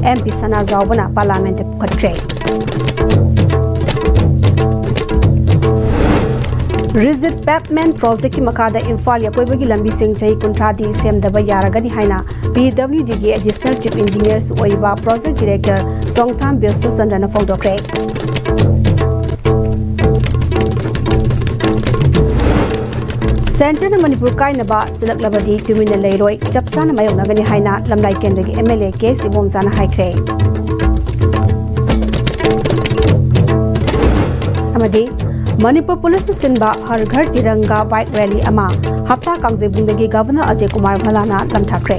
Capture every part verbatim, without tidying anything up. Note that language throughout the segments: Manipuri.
MP ꯁꯅꯥꯖꯥꯎꯕꯅ Parliament ꯄꯨꯈꯠꯈ꯭ꯔꯦ꯫ ꯔꯤꯖꯤꯠ ꯄꯦꯚꯃꯦꯟ ꯄ꯭ꯔꯣꯖꯦꯛꯀꯤ ꯃꯈꯥꯗ ꯏꯝꯐꯥꯜꯒꯤ ꯑꯀꯣꯏꯕꯒꯤ ꯂꯝꯕꯤꯁꯤꯡ ꯆꯍꯤ ꯀꯨꯟꯊ꯭ꯔꯥꯗꯤ ꯁꯦꯝꯗꯕ ꯌꯥꯔꯒꯅꯤ ꯍꯥꯏꯅ PWDꯒꯤ Additional Chief Engineerꯁꯨ ꯑꯣꯏꯔꯤꯕ Project Director ꯆꯣꯡꯊꯥꯝ ꯕꯤꯁ꯭ꯋꯆꯟꯗ꯭ꯔꯅ ꯐꯣꯡꯗꯣꯛꯈ꯭ꯔꯦ꯫ ꯁꯦꯟꯇꯔꯅ ꯃꯅꯤꯄꯨꯔ ꯀꯥꯏꯅꯕ ꯁꯤꯜꯂꯛꯂꯕꯗꯤ ꯇꯨꯃꯤꯟꯅ ꯂꯩꯔꯣꯏ, ꯆꯞ ꯆꯥꯅ ꯃꯥꯌꯣꯛꯅꯒꯅꯤ ꯍꯥꯏꯅ ꯂꯝꯂꯥꯏ ꯀꯦꯟꯗ꯭ꯔꯒꯤ MLA ꯀꯦ ꯑꯦꯁ ꯏꯕꯣꯝꯆꯥꯅ ꯍꯥꯏꯈ꯭ꯔꯦ꯫ ꯑꯃꯗꯤ ꯃꯅꯤꯄꯨꯔ ꯄꯨꯂꯤꯁꯅ ꯁꯤꯟꯕ ꯍꯔ ꯘꯔ ꯇꯤꯔꯪꯒꯥ bike rally ꯑꯃ ꯍꯞꯇꯥ ꯀꯥꯡꯖꯩꯕꯨꯡꯗꯒꯤ Governor ꯑꯖꯌ ꯀꯨꯃꯥꯔ ꯚꯜꯂꯥꯅ ꯂꯝꯊꯥꯈ꯭ꯔꯦ꯫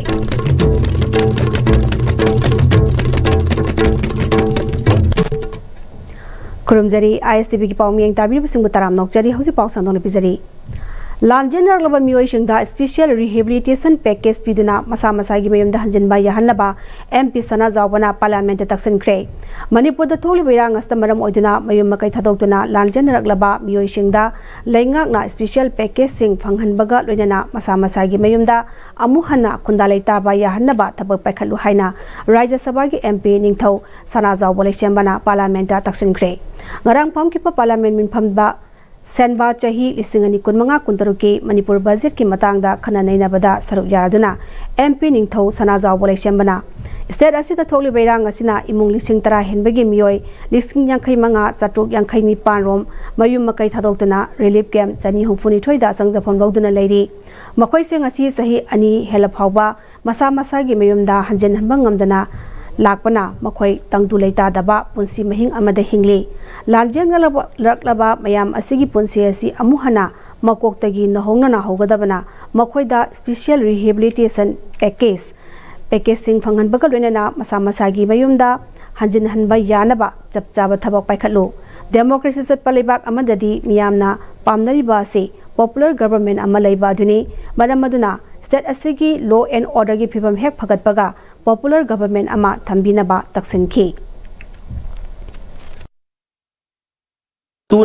ꯈꯨꯔꯨꯝꯖꯔꯤ, ISTVꯒꯤ ꯄꯥꯎ ꯃꯤꯠꯌꯦꯡ ꯇꯥꯕꯤꯔꯤꯕꯁꯤꯡꯕꯨ ꯇꯔꯥꯝꯅ ꯑꯣꯛꯆꯔꯤ꯫ ꯍꯧꯖꯤꯛ ꯄꯥꯎ ꯁꯟꯗꯣꯛꯅ ꯄꯤꯖꯔꯤ꯫ ꯂꯥꯟꯖꯦꯟꯅꯔꯛꯂꯕ ꯃꯤꯑꯣꯏꯁꯤꯡꯗ Special Rehabilitation Package ꯄꯤꯗꯨꯅ ꯃꯁꯥ ꯃꯁꯥꯒꯤ ꯃꯌꯨꯝꯗ ꯍꯟꯖꯤꯟꯕ ꯌꯥꯍꯟꯅꯕ MP ꯁꯅꯥꯖꯥꯎꯕꯅ Parliamentꯇ ꯇꯛꯁꯤꯟꯈ꯭ꯔꯦ꯫ ꯃꯅꯤꯄꯨꯔꯗ ꯊꯣꯛꯂꯤꯕ ꯏꯔꯥꯡ ꯑꯁꯤꯅ ꯃꯔꯝ ꯑꯣꯏꯗꯨꯅ ꯃꯌꯨꯝ ꯃꯀꯩ ꯊꯥꯗꯣꯛꯇꯨꯅ ꯂꯥꯟꯖꯦꯟꯅꯔꯛꯂꯕ ꯃꯤꯑꯣꯏꯁꯤꯡꯗ ꯂꯩꯉꯥꯛꯅ Special Packageꯁꯤꯡ ꯐꯪꯍꯟꯕꯒ ꯂꯣꯏꯅꯅ ꯃꯁꯥ ꯃꯁꯥꯒꯤ ꯃꯌꯨꯝꯗ ꯑꯃꯨꯛ ꯍꯟꯅ ꯈꯨꯟꯗꯥ ꯂꯩꯇꯥꯕ ꯌꯥꯍꯟꯅꯕ ꯊꯕꯛ ꯄꯥꯏꯈꯠꯂꯨ ꯍꯥꯏꯅ ꯔꯥꯖ꯭ꯌ ꯁꯚꯥꯒꯤ MP ꯅꯤꯡꯊꯧ ꯁꯅꯥꯖꯥꯎꯕ ꯂꯩꯁꯦꯝꯕꯅ Parliamentꯇ ꯇꯛꯁꯤꯟꯈ꯭ꯔꯦ꯫ ꯉꯔꯥꯡ ꯐꯝꯈꯤꯕ Parliament ꯃꯤꯐꯝꯗ ꯁꯦꯟꯕꯥ ꯆꯍꯤ ꯂꯤꯁꯤꯡ ꯑꯅꯤ ꯀꯨꯟꯃꯉꯥ ꯀꯨꯟꯇꯔꯨꯛꯀꯤ ꯃꯅꯤꯄꯨꯔ Budgetꯀꯤ ꯃꯇꯥꯡꯗ ꯈꯟꯅ ꯅꯩꯅꯕꯗ ꯁꯔꯨꯛ ꯌꯥꯔꯗꯨꯅ MP ꯅꯤꯡꯊꯧ ꯁꯅꯥꯖꯥꯎꯕ ꯂꯩꯁꯦꯝꯕꯅ State ꯑꯁꯤꯗ ꯊꯣꯛꯂꯤꯕ ꯏꯔꯥꯡ ꯑꯁꯤꯅ ꯏꯃꯨꯡ ꯂꯤꯁꯤꯡ ꯇꯔꯥ ꯍꯦꯟꯕꯒꯤ ꯃꯤꯑꯣꯏ ꯂꯤꯁꯤꯡ ꯌꯥꯡꯈꯩ ꯃꯉꯥ ꯆꯥꯇ꯭ꯔꯨꯛ ꯌꯥꯡꯈꯩ ꯅꯤꯄꯥꯟ ꯔꯣꯝ ꯃꯌꯨꯝ ꯃꯀꯩ ꯊꯥꯗꯣꯛꯇꯨꯅ Relief Camp ꯆꯅꯤ ꯍꯨꯝꯐꯨ ꯅꯤꯊꯣꯏꯗ ꯆꯪꯖꯐꯝ ꯂꯧꯗꯨꯅ ꯂꯩꯔꯤ꯫ ꯃꯈꯣꯏꯁꯤꯡ ꯑꯁꯤ ꯆꯍꯤ ꯑꯅꯤ ꯍꯦꯜꯂ ꯐꯥꯎꯕ ꯃꯁꯥ ꯃꯁꯥꯒꯤ ꯃꯌꯨꯝꯗ ꯍꯟꯖꯤꯟꯍꯟꯕ ꯉꯝꯗꯅ ꯂꯥꯛꯄꯅ ꯃꯈꯣꯏ ꯇꯪꯗꯨ ꯂꯩꯇꯥꯗꯕ ꯄꯨꯟꯁꯤ ꯃꯍꯤꯡ ꯑꯃꯗ ꯍꯤꯡꯂꯤ꯫ ꯂꯥꯟꯖꯦꯟꯅꯔꯛꯂꯕ ꯃꯌꯥꯝ ꯑꯁꯤꯒꯤ ꯄꯨꯟꯁꯤ ꯑꯁꯤ ꯑꯃꯨꯛ ꯍꯟꯅ ꯃꯀꯣꯛꯇꯒꯤ ꯅꯧꯍꯧꯅꯅ ꯍꯧꯒꯗꯕꯅ ꯃꯈꯣꯏꯗ Special Rehabilitation Package, Packageꯁꯤꯡ ꯐꯪꯍꯟꯕꯒ ꯂꯣꯏꯅꯅ ꯃꯁꯥ ꯃꯁꯥꯒꯤ ꯃꯌꯨꯝꯗ ꯍꯟꯖꯤꯟꯍꯟꯕ ꯌꯥꯅꯕ ꯆꯞ ꯆꯥꯕ ꯊꯕꯛ ꯄꯥꯏꯈꯠꯂꯨ꯫ Democracy ꯆꯠꯄ ꯂꯩꯕꯥꯛ ꯑꯃꯗꯗꯤ ꯃꯤꯌꯥꯝꯅ ꯄꯥꯝꯅꯔꯤꯕ ꯑꯁꯤ Popular Government ꯑꯃ ꯂꯩꯕ ꯑꯗꯨꯅꯤ꯫ ꯃꯔꯝ ꯑꯗꯨꯅ State ꯑꯁꯤꯒꯤ Law and Orderꯒꯤ ꯐꯤꯕꯝ ꯍꯦꯛ ꯐꯒꯠꯄꯒ Popular Government ꯑꯃ ꯊꯝꯕꯤꯅꯕ ꯇꯛꯁꯤꯟꯈꯤ꯫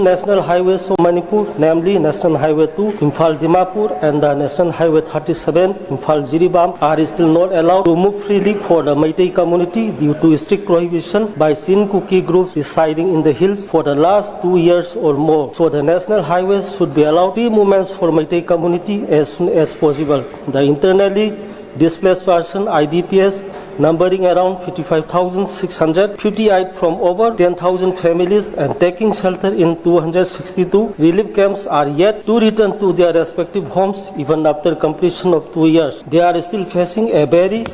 National highways of Manipur, namely National Highway two, Imphal Dimapur, and the National Highway thirty-seven, Imphal Jiribam, are still not allowed to move freely for the Meitei community due to strict prohibition by Chin Kuki groups residing in the hills for the last two years or more. So the national highways should be allowed free movements for Meitei community as soon as possible. The internally displaced person, I D Ps, numbering around fifty-five thousand six hundred fifty-eight from over ten thousand families and taking shelter in two hundred sixty-two relief camps, are yet to return to their respective homes even after completion of two years. They are still facing a very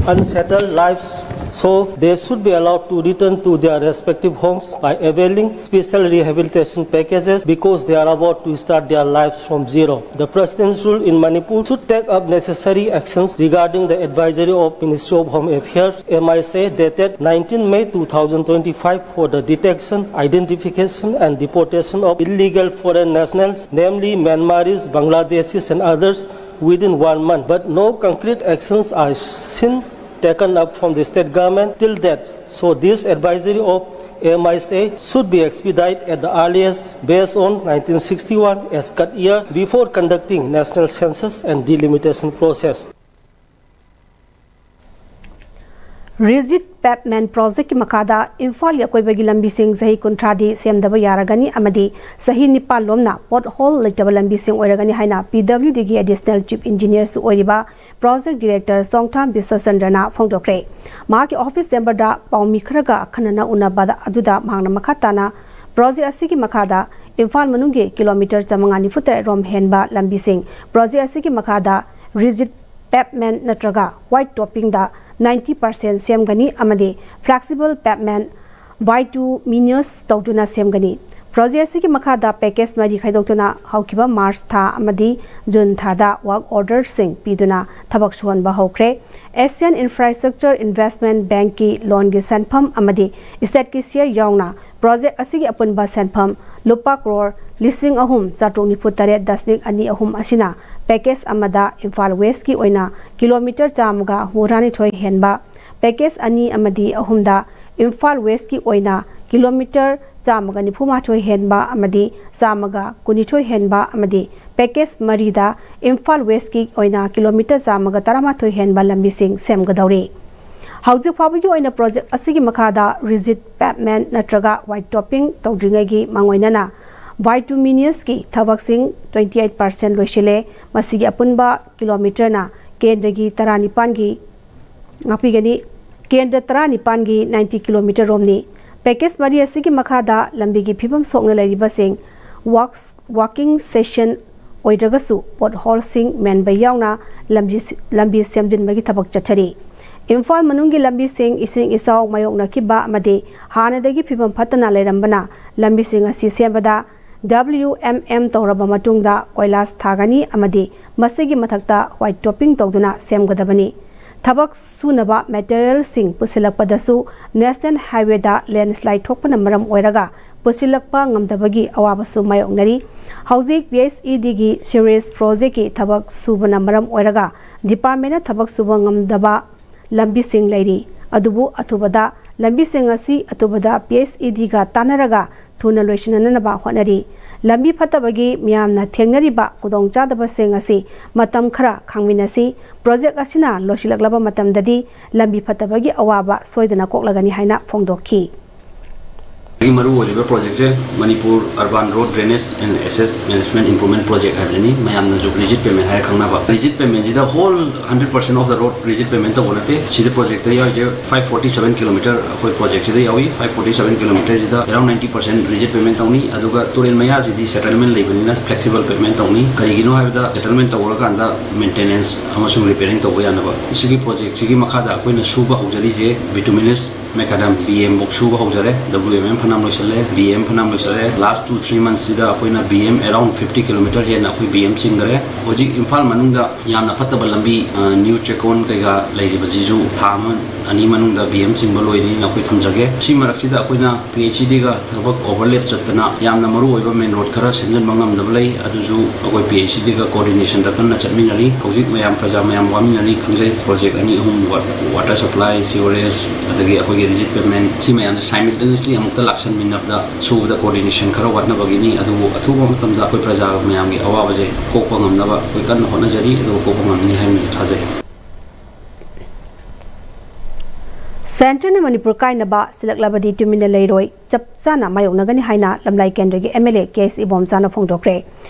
unsettled lives, so they should be allowed to return to their respective homes by availing special rehabilitation packages because they are about to start their lives from zero. The president's rule in Manipur should take up necessary actions regarding the advisory of Ministry of Home Affairs, M I S A, dated nineteen May two thousand twenty-five for the detection, identification and deportation of illegal foreign nationals, namely Myanmaris, Bangladeshis and others, within one month. But no concrete actions are seen taken up from the state government till date. So this advisory of M I S A should be expedited at the earliest based on nineteen sixty-one as cut year before conducting national census and delimitation process. Rigid Pavement Projectꯀꯤ ꯃꯈꯥꯗ ꯏꯝꯐꯥꯜꯒꯤ ꯑꯀꯣꯏꯕꯒꯤ ꯂꯝꯕꯤꯁꯤꯡ ꯆꯍꯤ ꯀꯨꯟꯊ꯭ꯔꯥꯗꯤ ꯁꯦꯝꯗꯕ ꯌꯥꯔꯒꯅꯤ ꯑꯃꯗꯤ ꯆꯍꯤ ꯅꯤꯄꯥꯜ ꯂꯣꯝꯅ pothole ꯂꯩꯇꯕ ꯂꯝꯕꯤꯁꯤꯡ ꯑꯣꯏꯔꯒꯅꯤ ꯍꯥꯏꯅ P W Dꯒꯤ Additional Chief Engineerꯁꯨ ꯑꯣꯏꯔꯤꯕ Project Director ꯆꯣꯡꯊꯥꯝ ꯕꯤꯁ꯭ꯋꯆꯟꯗ꯭ꯔꯅ ꯐꯣꯡꯗꯣꯛꯈ꯭ꯔꯦ꯫ ꯃꯍꯥꯛꯀꯤ office chamberꯗ ꯄꯥꯎꯃꯤ ꯈꯔꯒ ꯑꯈꯟꯅꯅ ꯎꯅꯕꯗ ꯑꯗꯨꯗ ꯃꯍꯥꯛꯅ ꯃꯈꯥ ꯇꯥꯅ project ꯑꯁꯤꯒꯤ ꯃꯈꯥꯗ ꯏꯝꯐꯥꯜ ꯃꯅꯨꯡꯒꯤ kilometre ꯆꯥꯃꯉꯥ ꯅꯤꯐꯨ ꯇꯔꯦꯠ ꯔꯣꯝ ꯍꯦꯟꯕ ꯂꯝꯕꯤꯁꯤꯡ project ꯑꯁꯤꯒꯤ ꯃꯈꯥꯗ rigid pavement ꯅꯠꯇ꯭ꯔꯒ white toppingꯗ ninety percent ꯁꯦꯝꯒꯅꯤ ꯑꯃꯗꯤ flexible pavement bituminous ꯇꯧꯗꯨꯅ ꯁꯦꯝꯒꯅꯤ꯫ Project ꯑꯁꯤꯒꯤ ꯃꯈꯥꯗ package ꯃꯔꯤ ꯈꯥꯏꯗꯣꯛꯇꯨꯅ ꯍꯧꯈꯤꯕ March ꯊꯥ ꯑꯃꯗꯤ June ꯊꯥꯗ work orderꯁꯤꯡ ꯄꯤꯗꯨꯅ ꯊꯕꯛ ꯁꯨꯍꯟꯕ ꯍꯧꯈ꯭ꯔꯦ꯫ Asian Infrastructure Investment Bankꯀꯤ loanꯒꯤ ꯁꯦꯟꯐꯝ ꯑꯃꯗꯤ stateꯀꯤ share ꯌꯥꯎꯅ project ꯑꯁꯤꯒꯤ ꯑꯄꯨꯟꯕ ꯁꯦꯟꯐꯝ ꯂꯨꯄꯥ crore ꯂꯤꯁꯤꯡ ꯑꯍꯨꯝ ꯆꯥꯇ꯭ꯔꯨꯛ ꯅꯤꯐꯨ ꯇꯔꯦꯠ ꯗꯁꯃꯤꯛ ꯑꯅꯤ ꯑꯍꯨꯝ ꯑꯁꯤꯅ package ꯑꯃꯗ ꯏꯝꯐꯥꯜ Westꯀꯤ ꯑꯣꯏꯅ kilometre ꯆꯥꯝꯃꯒ ꯍꯨꯝꯐꯨꯇꯔꯥꯅꯤꯊꯣꯏ ꯍꯦꯟꯕ, package ꯑꯅꯤ ꯑꯃꯗꯤ ꯑꯍꯨꯝꯗ ꯏꯝꯐꯥꯜ Westꯀꯤ ꯑꯣꯏꯅ kilometre ꯆꯥꯝꯃꯒ ꯅꯤꯐꯨ ꯃꯥꯊꯣꯏ ꯍꯦꯟꯕ ꯑꯃꯗꯤ ꯆꯥꯝꯃꯒ ꯀꯨꯟꯅꯤꯊꯣꯏ ꯍꯦꯟꯕ ꯑꯃꯗꯤ package ꯃꯔꯤꯗ ꯏꯝꯐꯥꯜ Westꯀꯤ ꯑꯣꯏꯅ kilometre ꯆꯥꯝꯃꯒ ꯇꯔꯥꯃꯥꯊꯣꯏ ꯍꯦꯟꯕ ꯂꯝꯕꯤꯁꯤꯡ ꯁꯦꯝꯒꯗꯧꯔꯤ꯫ ꯍꯧꯖꯤꯛ ꯐꯥꯎꯕꯒꯤ ꯑꯣꯏꯅ project ꯑꯁꯤꯒꯤ ꯃꯈꯥꯗ rigid pavement ꯅꯠꯇ꯭ꯔꯒ white topping ꯇꯧꯗ꯭ꯔꯤꯉꯩꯒꯤ ꯃꯥꯡꯑꯣꯏꯅꯅ bituminous ꯀꯤ ꯊꯕꯛꯁꯤꯡ twenty eight percent ꯂꯣꯏꯁꯤꯜꯂꯦ꯫ ꯃꯁꯤꯒꯤ ꯑꯄꯨꯟꯕ kilometreꯅ ꯀꯦꯟꯗ꯭ꯔꯒꯤ ꯇꯔꯥꯅꯤꯄꯥꯟꯒꯤ ꯉꯥꯛꯄꯤꯒꯅꯤ꯫ ꯀꯦꯟꯗ꯭ꯔ ꯇꯔꯥꯅꯤꯄꯥꯟꯒꯤ ninety kilometre ꯔꯣꯝꯅꯤ꯫ Package ꯃꯔꯤ ꯑꯁꯤꯒꯤ ꯃꯈꯥꯗ ꯂꯝꯕꯤꯒꯤ ꯐꯤꯕꯝ ꯁꯣꯛꯅ ꯂꯩꯔꯤꯕꯁꯤꯡ walks, walking section ꯑꯣꯏꯗ꯭ꯔꯒꯁꯨ potholeꯁꯤꯡ ꯃꯦꯟꯕ ꯌꯥꯎꯅ ꯂꯝꯕꯤ, ꯂꯝꯕꯤ ꯁꯦꯝꯖꯤꯟꯕꯒꯤ ꯊꯕꯛ ꯆꯠꯊꯔꯤ꯫ ꯏꯝꯐꯥꯜ ꯃꯅꯨꯡꯒꯤ ꯂꯝꯕꯤꯁꯤꯡ ꯏꯁꯤꯡ ꯏꯆꯥꯎ ꯃꯥꯌꯣꯛꯅꯈꯤꯕ ꯑꯃꯗꯤ ꯍꯥꯟꯅꯗꯒꯤ ꯐꯤꯕꯝ ꯐꯠꯇꯅ ꯂꯩꯔꯝꯕꯅ ꯂꯝꯕꯤꯁꯤꯡ ꯑꯁꯤ ꯁꯦꯝꯕꯗ W M M ꯇꯧꯔꯕ ꯃꯇꯨꯡꯗ ꯀꯣꯏꯂꯥꯁ ꯊꯥꯒꯅꯤ ꯑꯃꯗꯤ ꯃꯁꯤꯒꯤ ꯃꯊꯛꯇ white topping ꯇꯧꯗꯨꯅ ꯁꯦꯝꯒꯗꯕꯅꯤ꯫ ꯊꯕꯛ ꯁꯨꯅꯕ materialꯁꯤꯡ ꯄꯨꯁꯤꯜꯂꯛꯄꯗꯁꯨ National Highwayꯗ landslide ꯊꯣꯛꯄꯅ ꯃꯔꯝ ꯑꯣꯏꯔꯒ ꯄꯨꯁꯤꯜꯂꯛꯄ ꯉꯝꯗꯕꯒꯤ ꯑꯋꯥꯕꯁꯨ ꯃꯥꯌꯣꯛꯅꯔꯤ꯫ ꯍꯧꯖꯤꯛ P H E Dꯒꯤ sewerage projectꯀꯤ ꯊꯕꯛ ꯁꯨꯕꯅ ꯃꯔꯝ ꯑꯣꯏꯔꯒ departmentꯅ ꯊꯕꯛ ꯁꯨꯕ ꯉꯝꯗꯕ ꯂꯝꯕꯤꯁꯤꯡ ꯂꯩꯔꯤ꯫ ꯑꯗꯨꯕꯨ ꯑꯊꯨꯕꯗ ꯂꯝꯕꯤꯁꯤꯡ ꯑꯁꯤ ꯑꯊꯨꯕꯗ P H E Dꯒ ꯇꯥꯟꯅꯔꯒ ꯊꯨꯅ ꯂꯣꯏꯁꯤꯟꯅꯅꯕ ꯍꯣꯠꯅꯔꯤ꯫ ꯂꯝꯕꯤ ꯐꯠꯇꯕꯒꯤ ꯃꯤꯌꯥꯝꯅ ꯊꯦꯡꯅꯔꯤꯕ ꯈꯨꯗꯣꯡꯆꯥꯗꯕꯁꯤꯡ ꯑꯁꯤ ꯃꯇꯝ ꯈꯔ ꯈꯥꯡꯃꯤꯟꯅꯁꯤ꯫ Project ꯑꯁꯤꯅ ꯂꯣꯏꯁꯤꯜꯂꯛꯂꯕ ꯃꯇꯝꯗꯗꯤ ꯂꯝꯕꯤ ꯐꯠꯇꯕꯒꯤ ꯑꯋꯥꯕ ꯁꯣꯏꯗꯅ ꯀꯣꯛꯂꯒꯅꯤ ꯍꯥꯏꯅ ꯐꯣꯡꯗꯣꯛꯈꯤ꯫ ꯃꯔꯨ ꯑꯣꯏꯔꯤꯕ projectꯁꯦ Manipur Urban Road Drainage and Access Management Improvement Project ꯍꯥꯏꯕꯁꯤꯅꯤ꯫ ꯃꯌꯥꯝꯅꯁꯨ rigid pavement ꯍꯥꯏꯔ ꯈꯪꯅꯕ꯫ Rigid pavement ꯁꯤꯗ whole hundred percent of the road rigid pavement ꯇꯧꯕ ꯅꯠꯇꯦ꯫ ꯁꯤꯗ projectꯇ ꯌꯥꯎꯔꯤꯁꯦ five forty seven kilometre ꯑꯩꯈꯣꯏ projectꯁꯤꯗ ꯌꯥꯎꯏ꯫ Five forty seven kilometre ꯁꯤꯗ around ninety percent rigid pavement ꯇꯧꯅꯤ꯫ ꯑꯗꯨꯒ ꯇꯨꯔꯦꯜ ꯃꯌꯥꯁꯤꯗꯤ settlement ꯂꯩꯕꯅꯤꯅ flexible pavement ꯇꯧꯅꯤ꯫ ꯀꯔꯤꯒꯤꯅꯣ ꯍꯥꯏꯕꯗ settlement ꯇꯧꯔꯀꯥꯟꯗ maintenance ꯑꯃꯁꯨꯡ repairing ꯇꯧꯕ ꯌꯥꯅꯕ꯫ ꯁꯤꯒꯤ projectꯁꯤꯒꯤ ꯃꯈꯥꯗ ꯑꯩꯈꯣꯏꯅ ꯁꯨꯕ ꯍꯧꯖꯔꯤꯁꯦ bituminous macadam B M ꯐꯧ ꯁꯨꯕ ꯍꯧꯖꯔꯦ꯫ W M M ꯐꯅꯌꯥꯝ ꯂꯣꯏꯁꯤꯜꯂꯦ, B M ꯐꯅꯌꯥꯝ ꯂꯣꯏꯁꯤꯜꯂꯦ꯫ Last two three monthsꯁꯤꯗ ꯑꯩꯈꯣꯏꯅ B M around fifty kilometre ꯍꯦꯟꯅ ꯑꯩꯈꯣꯏ B M ꯆꯤꯡꯈꯔꯦ꯫ ꯍꯧꯖꯤꯛ ꯏꯝꯐꯥꯜ ꯃꯅꯨꯡꯗ ꯌꯥꯝꯅ ꯐꯠꯇꯕ ꯂꯝꯕꯤ, ꯑ, new ꯆꯦꯛꯀꯣꯟ ꯀꯩꯀꯥ ꯂꯩꯔꯤꯕꯁꯤꯁꯨ ꯊꯥ ꯑꯃ ꯑꯅꯤ ꯃꯅꯨꯡꯗ B M ꯆꯤꯡꯕ ꯂꯣꯏꯅꯤꯅ ꯑꯩꯈꯣꯏ ꯊꯝꯖꯒꯦ꯫ ꯁꯤ ꯃꯔꯛꯁꯤꯗ ꯑꯩꯈꯣꯏꯅ P H E Dꯒ ꯊꯕꯛ overlap ꯆꯠꯇꯅ ꯌꯥꯝꯅ ꯃꯔꯨ ꯑꯣꯏꯕ main road ꯈꯔ ꯁꯦꯝꯖꯤꯟꯕ ꯉꯝꯗꯕ ꯂꯩ꯫ ꯑꯗꯨꯁꯨ ꯑꯩꯈꯣꯏ P H E Dꯒ coordinationꯗ ꯀꯟꯅ ꯆꯠꯃꯤꯟꯅꯔꯤ꯫ ꯍꯧꯖꯤꯛ ꯃꯌꯥꯝ, ꯄ꯭ꯔꯖꯥ ꯃꯌꯥꯝ ꯋꯥꯃꯤꯟꯅꯔꯤ ꯈꯪꯖꯩ꯫ Project ꯑꯅꯤ ꯑꯍꯨꯝ, wa-, water supply, sewerage, ꯑꯗꯒꯤ ꯑꯩꯈꯣꯏꯒꯤ ꯄꯦꯃꯦꯟ, ꯁꯤ ꯃꯌꯥꯝꯁꯦ simultaneously ꯑꯃꯨꯛꯇ ꯂꯥꯛꯁꯟꯃꯤꯟꯅꯕꯗ ꯁꯨꯕꯗ coordination ꯈꯔ ꯋꯥꯠꯅꯕꯒꯤꯅꯤ꯫ ꯑꯗꯨꯕꯨ ꯑꯊꯨꯕ ꯃꯇꯝꯗ ꯑꯩꯈꯣꯏ ꯄ꯭ꯔꯖꯥ ꯃꯌꯥꯝꯒꯤ ꯑꯋꯥꯕꯁꯦ ꯀꯣꯛꯄ ꯉꯝꯅꯕ ꯑꯩꯈꯣꯏ ꯀꯟꯅ ꯍꯣꯠꯅꯖꯔꯤ, ꯑꯗꯨꯒ ꯀꯣꯛꯄ ꯉꯝꯅꯤ ꯍꯥꯏꯅꯁꯨ ꯊꯥꯖꯩ꯫ ꯁꯦꯟꯇꯔꯅ ꯃꯅꯤꯄꯨꯔ ꯀꯥꯏꯅꯕ ꯁꯤꯜꯂꯛꯂꯕꯗꯤ ꯇꯨꯃꯤꯟꯅ ꯂꯩꯔꯣꯏ, ꯆꯞ ꯆꯥꯅ ꯃꯥꯌꯣꯛꯅꯒꯅꯤ ꯍꯥꯏꯅ ꯂꯝꯂꯥꯏ ꯀꯦꯟꯗ꯭ꯔꯒꯤ MLA ꯀꯦ ꯑꯦꯁ ꯏꯕꯣꯝꯆꯥꯅ ꯐꯣꯡꯗꯣꯛꯈ꯭ꯔꯦ꯫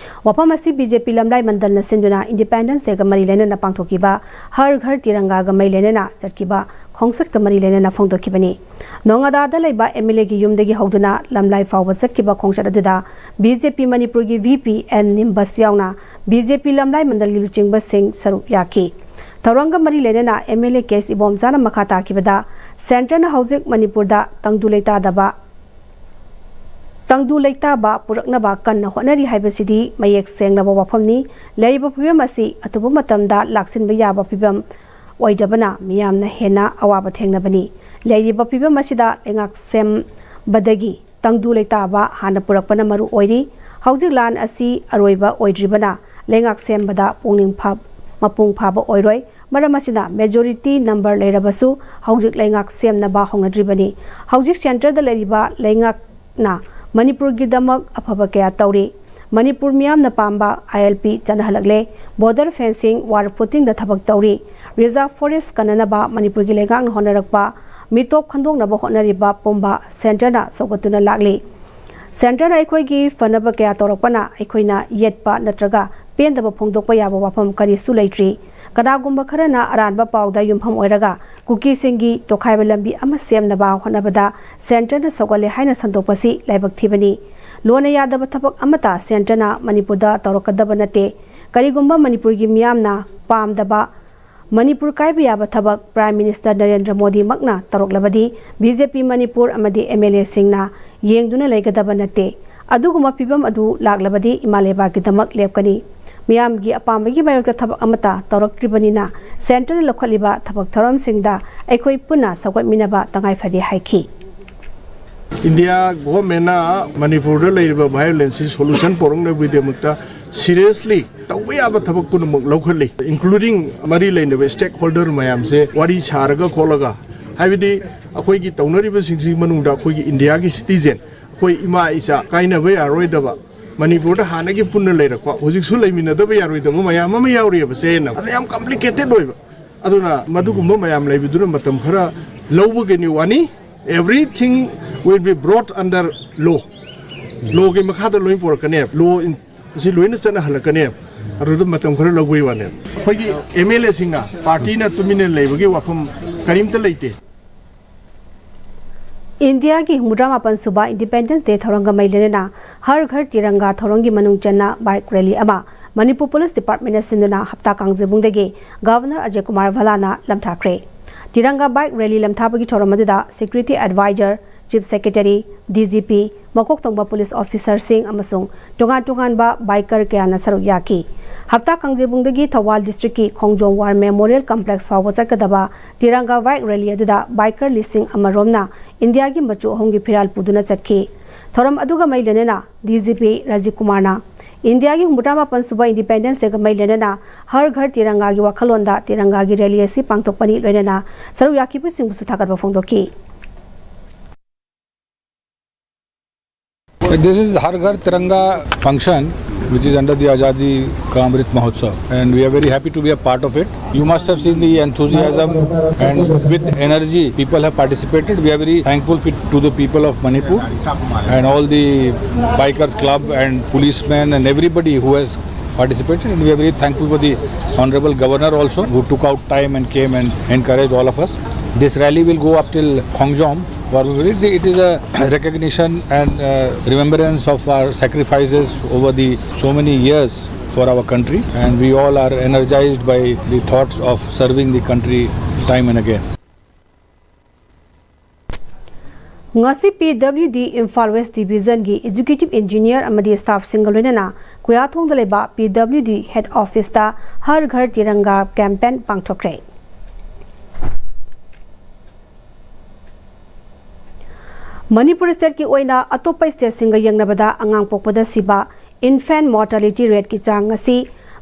ꯋꯥꯐꯝ ꯑꯁꯤ BJP ꯂꯝꯂꯥꯏ ꯃꯟꯗꯜꯅ ꯁꯤꯟꯗꯨꯅ Independence Dayꯒ ꯃꯔꯤ ꯂꯩꯅꯅ ꯄꯥꯡꯊꯣꯛꯈꯤꯕ ꯍꯔ ꯘꯔ ꯇꯤꯔꯪꯒꯥꯒ ꯃꯔꯤ ꯂꯩꯅꯅ ꯆꯠꯈꯤꯕ ꯈꯣꯡꯆꯠꯀ ꯃꯔꯤ ꯂꯩꯅꯅ ꯐꯣꯡꯗꯣꯛꯈꯤꯕꯅꯤ꯫ ꯅꯣꯉꯥꯗꯥꯗ ꯂꯩꯕ MLAꯒꯤ ꯌꯨꯝꯗꯒꯤ ꯍꯧꯗꯨꯅ ꯂꯝꯂꯥꯏ ꯐꯥꯎꯕ ꯆꯠꯈꯤꯕ ꯈꯣꯡꯆꯠ ꯑꯗꯨꯗ BJP ꯃꯅꯤꯄꯨꯔꯒꯤ VP ꯑꯦꯟ ꯅꯤꯝꯕꯁ ꯌꯥꯎꯅ BJP ꯂꯝꯂꯥꯏ ꯃꯟꯗꯜꯒꯤ ꯂꯨꯆꯤꯡꯕꯁꯤꯡ ꯁꯔꯨꯛ ꯌꯥꯈꯤ꯫ ꯊꯧꯔꯝꯒ ꯃꯔꯤ ꯂꯩꯅꯅ MLA ꯀꯦ ꯑꯦꯁ ꯏꯕꯣꯝꯆꯥꯅ ꯃꯈꯥ ꯇꯥꯈꯤꯕꯗ, ꯁꯦꯟꯇꯔꯅ ꯍꯧꯖꯤꯛ ꯃꯅꯤꯄꯨꯔꯗ ꯇꯪꯗꯨ ꯂꯩꯇꯥꯗꯕ, ꯇꯪꯗꯨ ꯂꯩꯇꯥꯕ ꯄꯨꯔꯛꯅꯕ ꯀꯟꯅ ꯍꯣꯠꯅꯔꯤ ꯍꯥꯏꯕꯁꯤꯗꯤ ꯃꯌꯦꯛ ꯁꯦꯡꯂꯕ ꯋꯥꯐꯝꯅꯤ꯫ ꯂꯩꯔꯤꯕ ꯐꯤꯕꯝ ꯑꯁꯤ ꯑꯊꯨꯕ ꯃꯇꯝꯗ ꯂꯥꯛꯁꯤꯟꯕ ꯌꯥꯕ ꯐꯤꯕꯝ ꯑꯣꯏꯗꯕꯅ ꯃꯤꯌꯥꯝꯅ ꯍꯦꯟꯅ ꯑꯋꯥꯕ ꯊꯦꯡꯅꯕꯅꯤ꯫ ꯂꯩꯔꯤꯕ ꯐꯤꯕꯝ ꯑꯁꯤꯗ ꯂꯩꯉꯥꯛ ꯁꯦꯝꯕꯗꯒꯤ ꯇꯪꯗꯨ ꯂꯩꯇꯥꯕ ꯍꯥꯟꯅ ꯄꯨꯔꯛꯄꯅ ꯃꯔꯨ ꯑꯣꯏꯔꯤ꯫ ꯍꯧꯖꯤꯛ ꯂꯥꯟ ꯑꯁꯤ ꯑꯔꯣꯏꯕ ꯑꯣꯏꯗ꯭ꯔꯤꯕꯅ ꯂꯩꯉꯥꯛ ꯁꯦꯝꯕꯗ ꯄꯨꯛꯅꯤꯡ ꯐ-, ꯃꯄꯨꯡ ꯐꯥꯕ ꯑꯣꯏꯔꯣꯏ꯫ ꯃꯔꯝ ꯑꯁꯤꯅ majority number ꯂꯩꯔꯕꯁꯨ ꯍꯧꯖꯤꯛ ꯂꯩꯉꯥꯛ ꯁꯦꯝꯅꯕ ꯍꯧꯅꯗ꯭ꯔꯤꯕꯅꯤ꯫ ꯍꯧꯖꯤꯛ ꯁꯦꯟꯇꯔꯗ ꯂꯩꯔꯤꯕ ꯂꯩꯉꯥꯛꯅ ꯃꯅꯤꯄꯨꯔꯒꯤꯗꯃꯛ ꯑꯐꯕ ꯀꯌꯥ ꯇꯧꯔꯤ꯫ ꯃꯅꯤꯄꯨꯔ ꯃꯤꯌꯥꯝꯅ ꯄꯥꯝꯕ ILP ꯆꯠꯅꯍꯜꯂꯛꯂꯦ꯫ Border fencing, war footingꯗ ꯊꯕꯛ ꯇꯧꯔꯤ꯫ Reserve forest ꯀꯟꯅꯅꯕ ꯃꯅꯤꯄꯨꯔꯒꯤ ꯂꯩꯉꯥꯛꯅ ꯍꯣꯠꯅꯔꯛꯄ ꯃꯤꯇꯣꯞ ꯈꯟꯗꯣꯛꯅꯕ ꯍꯣꯠꯅꯔꯤꯕ ꯄꯨꯝꯕ ꯁꯦꯟꯇꯔꯅ ꯁꯧꯒꯠꯇꯨꯅ ꯂꯥꯛꯂꯤ꯫ ꯁꯦꯟꯇꯔꯅ ꯑꯩꯈꯣꯏꯒꯤ ꯐꯅꯕ ꯀꯌꯥ ꯇꯧꯔꯛꯄꯅ ꯑꯩꯈꯣꯏꯅ ꯌꯦꯠꯄ ꯅꯠꯇ꯭ꯔꯒ ꯄꯦꯟꯗꯕ ꯐꯣꯡꯗꯣꯛꯄ ꯌꯥꯕ ꯋꯥꯐꯝ ꯀꯔꯤꯁꯨ ꯂꯩꯇ꯭ꯔꯤ꯫ ꯀꯅꯥꯒꯨꯝꯕ ꯈꯔꯅ ꯑꯔꯥꯟꯕ ꯄꯥꯎꯗ ꯌꯨꯝꯐꯝ ꯑꯣꯏꯔꯒ ꯀꯨꯀꯤꯁꯤꯡꯒꯤ ꯇꯣꯈꯥꯏꯕ ꯂꯝꯕꯤ ꯑꯃ ꯁꯦꯝꯅꯕ ꯍꯣꯠꯅꯕꯗ ꯁꯦꯟꯇꯔꯅ ꯁꯧꯒꯠꯂꯦ ꯍꯥꯏꯅ ꯁꯟꯗꯣꯛꯄꯁꯤ ꯂꯥꯏꯕꯛ ꯊꯤꯕꯅꯤ꯫ ꯂꯣꯟꯅ ꯌꯥꯗꯕ ꯊꯕꯛ ꯑꯃꯠꯇ ꯁꯦꯟꯇꯔꯅ ꯃꯅꯤꯄꯨꯔꯗ ꯇꯧꯔꯛꯀꯗꯕ ꯅꯠꯇꯦ꯫ ꯀꯔꯤꯒꯨꯝꯕ ꯃꯅꯤꯄꯨꯔꯒꯤ ꯃꯤꯌꯥꯝꯅ ꯄꯥꯝꯗꯕ ꯃꯅꯤꯄꯨꯔ ꯀꯥꯏꯕ ꯌꯥꯕ ꯊꯕꯛ Prime Minister Narendra ꯃꯣꯗꯤꯃꯛꯅ ꯇꯧꯔꯛꯂꯕꯗꯤ BJP Manipur ꯑꯃꯗꯤ MLAꯁꯤꯡꯅ ꯌꯦꯡꯗꯨꯅ ꯂꯩꯒꯗꯕ ꯅꯠꯇꯦ꯫ ꯑꯗꯨꯒꯨꯝꯕ ꯐꯤꯕꯝ ꯑꯗꯨ ꯂꯥꯛꯂꯕꯗꯤ ꯏꯃꯥ ꯂꯩꯕꯥꯛꯀꯤꯗꯃꯛ ꯂꯦꯞꯀꯅꯤ꯫ ꯃꯤꯌꯥꯝꯒꯤ ꯑꯄꯥꯝꯕꯒꯤ ꯃꯥꯌꯣꯛꯇ ꯊꯕꯛ ꯑꯃꯠꯇ ꯇꯧꯔꯛꯇ꯭ꯔꯤꯕꯅꯤꯅ ꯁꯦꯟꯇꯔꯅ ꯂꯧꯈꯠꯂꯤꯕ ꯊꯕꯛ ꯊꯧꯔꯝꯁꯤꯡꯗ ꯑꯩꯈꯣꯏ ꯄꯨꯟꯅ ꯁꯧꯒꯠꯃꯤꯟꯅꯕ ꯇꯉꯥꯏ ꯐꯗꯦ ꯍꯥꯏꯈꯤ꯫ ꯏꯟꯗꯤꯌꯥ ꯒꯣꯚꯔꯟꯃꯦꯟꯅ ꯃꯅꯤꯄꯨꯔꯗ ꯂꯩꯔꯤꯕ ꯚꯥꯏꯑꯣꯂꯦꯟꯁꯁꯤ ꯁꯣꯂꯨꯁꯟ ꯄꯨꯔꯛꯅꯕꯒꯤꯗꯃꯛꯇ ꯁꯤꯔꯤꯌꯁꯂꯤ ꯇꯧꯕ ꯌꯥꯕ ꯊꯕꯛ ꯄꯨꯝꯅꯃꯛ ꯂꯧꯈꯠꯂꯤ, ꯏꯟꯀ꯭ꯂꯨꯗꯤꯡ ꯃꯔꯤ ꯂꯩꯅꯕ ꯁ꯭ꯇꯦꯛ ꯍꯣꯜꯗꯔ ꯃꯌꯥꯝꯁꯦ ꯋꯥꯔꯤ ꯁꯥꯔꯒ ꯈꯣꯠꯂꯒ ꯍꯥꯏꯕꯗꯤ ꯑꯩꯈꯣꯏꯒꯤ ꯇꯧꯅꯔꯤꯕꯁꯤꯡꯁꯤꯒꯤ ꯃꯅꯨꯡꯗ ꯑꯩꯈꯣꯏꯒꯤ ꯏꯟꯗꯤꯌꯥꯒꯤ ꯁꯤꯇꯤꯖꯦꯟ, ꯑꯩꯈꯣꯏ ꯏꯃꯥ ꯏꯆꯥ ꯀꯥꯏꯅꯕ ꯌꯥꯔꯣꯏꯗꯕ, ꯃꯅꯤꯄꯨꯔꯗ ꯍꯥꯟꯅꯒꯤ ꯄꯨꯟꯅ ꯂꯩꯔꯛꯄ, ꯍꯧꯖꯤꯛꯁꯨ ꯂꯩꯃꯤꯟꯅꯗꯕ ꯌꯥꯔꯣꯏꯗꯕ ꯃꯌꯥꯝ ꯑꯃ ꯌꯥꯎꯔꯤꯑꯕ ꯆꯌꯦꯠꯅꯕ꯫ ꯑꯗ ꯌꯥꯝ ꯀꯝꯄ꯭ꯂꯤꯀꯦꯇꯦꯠ ꯑꯣꯏꯕ꯫ ꯑꯗꯨꯅ ꯃꯗꯨꯒꯨꯝꯕ ꯃꯌꯥꯝ ꯂꯩꯕꯗꯨꯅ ꯃꯇꯝ ꯈꯔ ꯂꯧꯕꯒꯤꯅꯤ ꯋꯥꯅꯤ꯫ Everything will be brought under law. ꯂꯣꯒꯤ ꯃꯈꯥꯗ ꯂꯣꯏ ꯄꯣꯔꯛꯀꯅꯦꯕ꯫ ꯂꯣ ꯑꯁꯤ ꯂꯣꯏꯅ ꯆꯠꯅꯍꯜꯂꯛꯀꯅꯦꯕ꯫ ꯑꯗꯨꯗ ꯃꯇꯝ ꯈꯔ ꯂꯧꯕꯒꯤ ꯋꯥꯅꯦꯕ꯫ ꯑꯩꯈꯣꯏꯒꯤ ꯑꯦꯝ ꯑꯦꯜ ꯑꯦꯁꯤꯡꯅ ꯄꯥꯔꯇꯤꯅ ꯇꯨꯃꯤꯟꯅ ꯂꯩꯕꯒꯤ ꯋꯥꯐꯝ ꯀꯔꯤꯝꯇ ꯂꯩꯇꯦ꯫ ꯏꯟꯗꯤꯌꯥꯒꯤ ꯍꯨꯝꯐꯨꯇꯔꯥ ꯃꯥꯄꯟ ꯁꯨꯕ ꯏꯟꯗꯤꯄꯦꯟꯗꯦꯟꯁ ꯗꯦ ꯊꯧꯔꯝꯒ ꯃꯔꯤ ꯂꯩꯅꯅ ꯍꯔ ꯘꯔ ꯇꯤꯔꯪꯒꯥ ꯊꯧꯔꯝꯒꯤ ꯃꯅꯨꯡ ꯆꯟꯅ ꯕꯥꯏꯛ ꯔꯦꯂꯤ ꯑꯃ ꯃꯅꯤꯄꯨꯔ ꯄꯨꯂꯤꯁ ꯗꯤꯄꯥꯔꯠꯃꯦꯟꯅ ꯁꯤꯟꯗꯨꯅ ꯍꯞꯇꯥ ꯀꯥꯡꯖꯩꯕꯨꯡꯗꯒꯤ governor Ajay Kumar ꯚꯜꯂꯥꯅ ꯂꯝꯊꯥꯈ꯭ꯔꯦ꯫ ꯇꯤꯔꯪꯒꯥ bike rally ꯂꯝꯊꯥꯕꯒꯤ ꯊꯧꯔꯝ ꯑꯗꯨꯗ security adviser, chief secretary, D G P, ꯃꯀꯣꯛ ꯊꯣꯡꯕ ꯄꯨꯂꯤꯁ ꯑꯣꯐꯤꯁꯥꯔꯁꯤꯡ ꯑꯃꯁꯨꯡ ꯇꯣꯉꯥꯟ ꯇꯣꯉꯥꯟꯕ ꯕꯥꯏꯀꯔ ꯀꯌꯥꯅ ꯁꯔꯨꯛ ꯌꯥꯈꯤ꯫ ꯍꯞꯇꯥ ꯀꯥꯡꯖꯩꯕꯨꯡꯗꯒꯤ ꯊꯧꯕꯥꯜ ꯗꯤꯁꯇ꯭ꯔꯤꯛꯀꯤ ꯈꯣꯡꯖꯣꯝ ꯋꯥꯔ ꯃꯦꯃꯣꯔꯤꯌꯦꯜ ꯀꯝꯄ꯭ꯂꯦꯛꯁ ꯐꯥꯎꯕ ꯆꯠꯀꯗꯕ ꯇꯤꯔꯪꯒꯥ ꯕꯥꯏꯛ ꯔꯦꯂꯤ ꯑꯗꯨꯗ ꯕꯥꯏꯀꯔ ꯂꯤꯁꯤꯡ ꯑꯃ ꯔꯣꯝꯅ ꯏꯟꯗꯤꯌꯥꯒꯤ ꯃꯆꯨ ꯑꯍꯨꯝꯒꯤ ꯐꯤꯔꯥꯜ ꯄꯨꯗꯨꯅ ꯆꯠꯈꯤ꯫ ꯊꯧꯔꯝ ꯑꯗꯨꯒ ꯃꯔꯤ ꯂꯩꯅꯅ ꯗꯤ ꯖꯤ ꯄꯤ ꯔꯥꯖꯤꯕ ꯀꯨꯃꯥꯔꯅ ꯏꯟꯗꯤꯌꯥꯒꯤ ꯍꯨꯝꯐꯨꯇꯔꯥ ꯃꯥꯄꯟ ꯁꯨꯕ ꯏꯟꯗꯤꯄꯦꯟꯗꯦꯟꯁ ꯗꯦꯒ ꯃꯔꯤ ꯂꯩꯅꯅ ꯍꯔ ꯘꯔ ꯇꯤꯔꯪꯒꯥꯒꯤ ꯋꯥꯈꯜꯂꯣꯟꯗ ꯇꯤꯔꯪꯒꯥꯒꯤ ꯔꯦꯂꯤ ꯑꯁꯤ ꯄꯥꯡꯊꯣꯛꯄꯅꯤ ꯂꯣꯏꯅꯅ ꯁꯔꯨꯛ ꯌꯥꯈꯤꯕꯁꯤꯡꯕꯨꯁꯨ ꯊꯥꯒꯠꯄ ꯐꯣꯡꯗꯣꯛꯈꯤ꯫ This is Har Ghar Tiranga function, which is under the Azadi Ka Amrit Mahotsav, and we are very happy to be a part of it. You must have seen the enthusiasm and with energy people have participated. We are very thankful fi- to the people of Manipur and all the bikers club and policemen and everybody who has participated, and we are very thankful for the Honorable Governor also, who took out time and came and encouraged all of us. This rally will go up till Khongjom. It is a recognition and uh, remembrance of our sacrifices over the so many years for our country, and we all are energized by the thoughts of serving the country time and again. ꯉꯁꯤ ꯄꯤ ꯗꯕ꯭ꯂꯤꯎ ꯗꯤ ꯏꯝꯐꯥꯜ ꯋꯦꯁ ꯗꯤꯕꯤꯖꯟꯒꯤ ꯑꯦꯛꯖꯤꯀ꯭ꯌꯨꯇꯤꯚ ꯏꯟꯖꯤꯅꯤꯌꯔ ꯑꯃꯗꯤ ꯁ꯭ꯇꯥꯐꯁꯤꯡꯒ ꯂꯣꯏꯅꯅ ꯀꯨꯌꯥꯊꯣꯡꯗ ꯂꯩꯕ ꯄꯤ ꯗꯕ꯭ꯂꯤꯎ ꯗꯤ ꯍꯦꯗ ꯑꯣꯐꯤꯁꯇ ꯍꯔ ꯘꯔ ꯇꯤꯔꯪꯒꯥ ꯀꯦꯝꯄꯦꯟ ꯄꯥꯡꯊꯣꯛꯈ꯭ꯔꯦ꯫ ꯃꯅꯤꯄꯨꯔ ꯁ꯭ꯇꯦꯠꯀꯤ ꯑꯣꯏꯅ ꯑꯇꯣꯞꯄ ꯁ꯭ꯇꯦꯠꯁꯤꯡꯒ ꯌꯦꯡꯅꯕꯗ ꯑꯉꯥꯡ ꯄꯣꯛꯄꯗ ꯁꯤꯕ, ꯏꯟꯐꯦꯟꯠ ꯃꯣꯔꯇꯦꯂꯤꯇꯤ ꯔꯦꯠꯀꯤ ꯆꯥꯡ ꯑꯁꯤ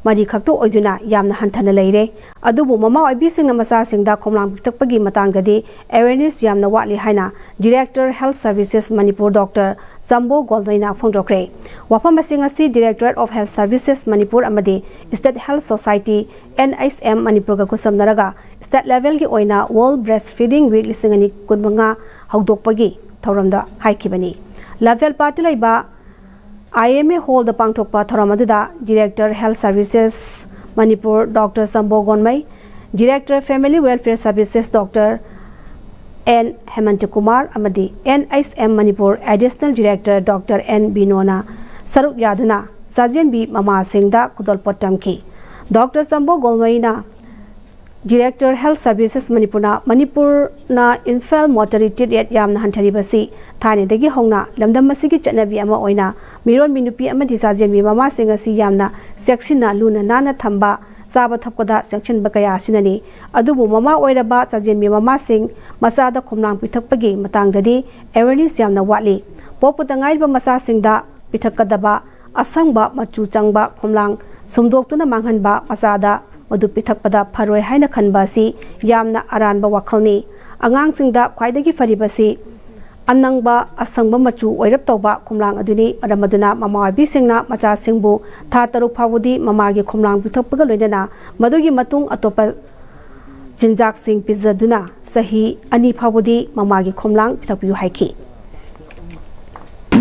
ꯃꯔꯤ ꯈꯛꯇ ꯑꯣꯏꯗꯨꯅ ꯌꯥꯝꯅ ꯍꯟꯊꯅ ꯂꯩꯔꯦ꯫ ꯑꯗꯨꯕꯨ ꯃꯃꯥ ꯑꯣꯏꯕꯤꯁꯤꯡꯅ ꯃꯆꯥꯁꯤꯡꯗ ꯈꯣꯝꯂꯥꯡ ꯄꯤꯊꯛꯄꯒꯤ ꯃꯇꯥꯡꯗꯗꯤ awareness ꯌꯥꯝꯅ ꯋꯥꯠꯂꯤ ꯍꯥꯏꯅ Director Health Services Manipur Doctor ꯆꯝꯕꯣ ꯒꯣꯜꯗꯣꯏꯅ ꯐꯣꯡꯗꯣꯛꯈ꯭ꯔꯦ꯫ ꯋꯥꯐꯝꯁꯤꯡ ꯑꯁꯤ Directorate of Health Services Manipur ꯑꯃꯗꯤ State Health Society, N H M, ꯃꯅꯤꯄꯨꯔꯒ ꯈꯨꯠꯁꯝꯅꯔꯒ state levelꯒꯤ ꯑꯣꯏꯅ World Breastfeeding Week ꯂꯤꯁꯤꯡ ꯑꯅꯤ ꯀꯨꯟꯃꯉꯥ ꯍꯧꯗꯣꯛꯄꯒꯤ ꯊꯧꯔꯝꯗ ꯍꯥꯏꯈꯤꯕꯅꯤ꯫ ꯂꯝꯐꯦꯜ ꯄꯥꯠꯇ ꯂꯩꯕ I M A Hallꯗ ꯄꯥꯡꯊꯣꯛꯄ ꯊꯧꯔꯝ ꯑꯗꯨꯗ Director Health Services Manipur Doctor ꯆꯝꯕꯣ ꯒꯣꯟꯃꯩ, Director Family Welfare Services Doctor N ꯍꯦꯃꯟꯇ Kumar ꯑꯃꯗꯤ N H M Manipur Additional Director Doctor N ꯕꯤꯅꯣꯅ ꯁꯔꯨꯛ ꯌꯥꯗꯨꯅ ꯆꯥꯖꯦꯟꯕꯤ ꯃꯃꯥꯁꯤꯡꯗ ꯈꯨꯗꯣꯜꯄꯣꯠ ꯇꯝꯈꯤ꯫ ꯗꯣꯛꯇꯔ ꯆꯝꯕꯣ ꯒꯣꯜꯃꯩꯅ Director Health Services ꯃꯅꯤꯄꯨꯔꯅ ꯃꯅꯤꯄꯨꯔꯅ infant mortality rate ꯌꯥꯝꯅ ꯍꯟꯊꯔꯤꯕꯁꯤ ꯊꯥꯏꯅꯗꯒꯤ ꯍꯧꯅ ꯂꯝꯗꯝ ꯑꯁꯤꯒꯤ ꯆꯠꯅꯕꯤ ꯑꯃ ꯑꯣꯏꯅ ꯃꯤꯔꯣꯟꯕꯤ ꯅꯨꯄꯤ ꯑꯃꯗꯤ ꯆꯥꯖꯦꯟꯕꯤ ꯃꯃꯥꯁꯤꯡ ꯑꯁꯤ ꯌꯥꯝꯅ ꯆꯦꯛꯁꯤꯟꯅ ꯂꯨꯅ ꯅꯥꯟꯅ ꯊꯝꯕ, ꯆꯥꯕ ꯊꯛꯄꯗ ꯆꯦꯛꯁꯤꯟꯕ ꯀꯌꯥ ꯑꯁꯤꯅꯅꯤ꯫ ꯑꯗꯨꯕꯨ ꯃꯃꯥ ꯑꯣꯏꯔꯕ ꯆꯥꯖꯦꯟꯕꯤ ꯃꯃꯥꯁꯤꯡ ꯃꯆꯥꯗ ꯈꯣꯝꯂꯥꯡ ꯄꯤꯊꯛꯄꯒꯤ ꯃꯇꯥꯡꯗꯗꯤ awareness ꯌꯥꯝꯅ ꯋꯥꯠꯂꯤ꯫ ꯄꯣꯛꯄꯗ ꯉꯥꯏꯔꯤꯕ ꯃꯆꯥꯁꯤꯡꯗ ꯄꯤꯊꯛꯀꯗꯕ ꯑꯁꯪꯕ ꯃꯆꯨ ꯆꯪꯕ ꯈꯣꯝꯂꯥꯡ ꯁꯨꯝꯗꯣꯛꯇꯨꯅ ꯃꯥꯡꯍꯟꯕ, ꯃꯆꯥꯗ ꯃꯗꯨ ꯄꯤꯊꯛꯄꯗ ꯐꯔꯣꯏ ꯍꯥꯏꯅ ꯈꯟꯕ ꯑꯁꯤ ꯌꯥꯝꯅ ꯑꯔꯥꯟꯕ ꯋꯥꯈꯜꯅꯤ꯫ ꯑꯉꯥꯡꯁꯤꯡꯗ ꯈ꯭ꯋꯥꯏꯗꯒꯤ ꯐꯔꯤꯕꯁꯤ ꯑꯅꯪꯕ, ꯑꯁꯪꯕ ꯃꯆꯨ ꯑꯣꯏꯔꯞ ꯇꯧꯕ ꯈꯣꯝꯂꯥꯡ ꯑꯗꯨꯅꯤ꯫ ꯃꯔꯝ ꯑꯗꯨꯅ ꯃꯃꯥ ꯑꯣꯏꯕꯤꯁꯤꯡꯅ ꯃꯆꯥꯁꯤꯡꯕꯨ ꯊꯥ ꯇꯔꯨꯛ ꯐꯥꯎꯕꯗꯤ ꯃꯃꯥꯒꯤ ꯈꯣꯝꯂꯥꯡ ꯄꯤꯊꯛꯄꯒ ꯂꯣꯏꯅꯅ ꯃꯗꯨꯒꯤ ꯃꯇꯨꯡ ꯑꯇꯣꯞꯄ ꯆꯤꯟꯖꯥꯛꯁꯤꯡ ꯄꯤꯖꯗꯨꯅ ꯆꯍꯤ ꯑꯅꯤ ꯐꯥꯎꯕꯗꯤ ꯃꯃꯥꯒꯤ ꯈꯣꯝꯂꯥꯡ ꯄꯤꯊꯛꯄꯤꯌꯨ ꯍꯥꯏꯈꯤ꯫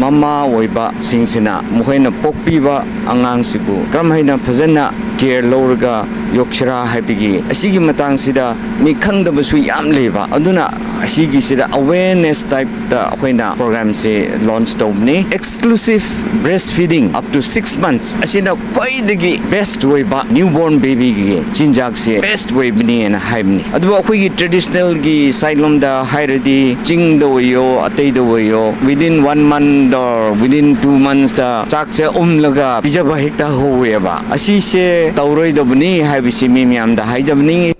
ꯃꯃꯥ ꯑꯣꯏꯕꯁꯤꯡꯁꯤꯅ ꯃꯈꯣꯏꯅ ꯄꯣꯛꯄꯤꯕ ꯑꯉꯥꯡꯁꯤꯕꯨ ꯀꯔꯝ ꯍꯥꯏꯅ ꯐꯖꯅ care ꯂꯧꯔꯒ ꯌꯣꯛꯁꯤꯔꯥ ꯍꯥꯏꯕꯒꯤ ꯑꯁꯤꯒꯤ ꯃꯇꯥꯡꯁꯤꯗ ꯃꯤ ꯈꯪꯗꯕꯁꯨ ꯌꯥꯝ ꯂꯩꯕ꯫ ꯑꯗꯨꯅ ꯑꯁꯤꯒꯤꯁꯤꯗ awareness type ꯇ ꯑꯩꯈꯣꯏꯅ program ꯁꯦ launch ꯇꯧꯕꯅꯤ꯫ Exclusive breastfeeding up to six months ꯑꯁꯤꯅ ꯈ꯭ꯋꯥꯏꯗꯒꯤ best ꯑꯣꯏꯕ newborn baby ꯒꯤ ꯆꯤꯟꯖꯥꯛꯁꯦ best ꯑꯣꯏꯕꯅꯦꯅ ꯍꯥꯏꯕꯅꯤ꯫ ꯑꯗꯨꯕꯨ ꯑꯩꯈꯣꯏꯒꯤ traditional ꯒꯤ side ꯂꯣꯝꯗ ꯍꯥꯏꯔꯗꯤ ꯆꯤꯡꯗ ꯑꯣꯏꯌꯣ, ꯑꯇꯩꯗ ꯑꯣꯏꯌꯣ, within one month or within two months ꯇ ꯆꯥꯛꯁꯦ ꯎꯝꯂꯒ ꯄꯤꯖꯕ ꯍꯦꯛꯇ ꯍꯧꯋꯦꯕ꯫ ꯑꯁꯤꯁꯦ ꯇꯧꯔꯣꯏꯗꯕꯅꯤ ꯍꯥꯏꯕꯁꯤ ꯃꯤ ꯃꯌꯥꯝꯗ ꯍꯥꯏꯖꯕꯅꯤ꯫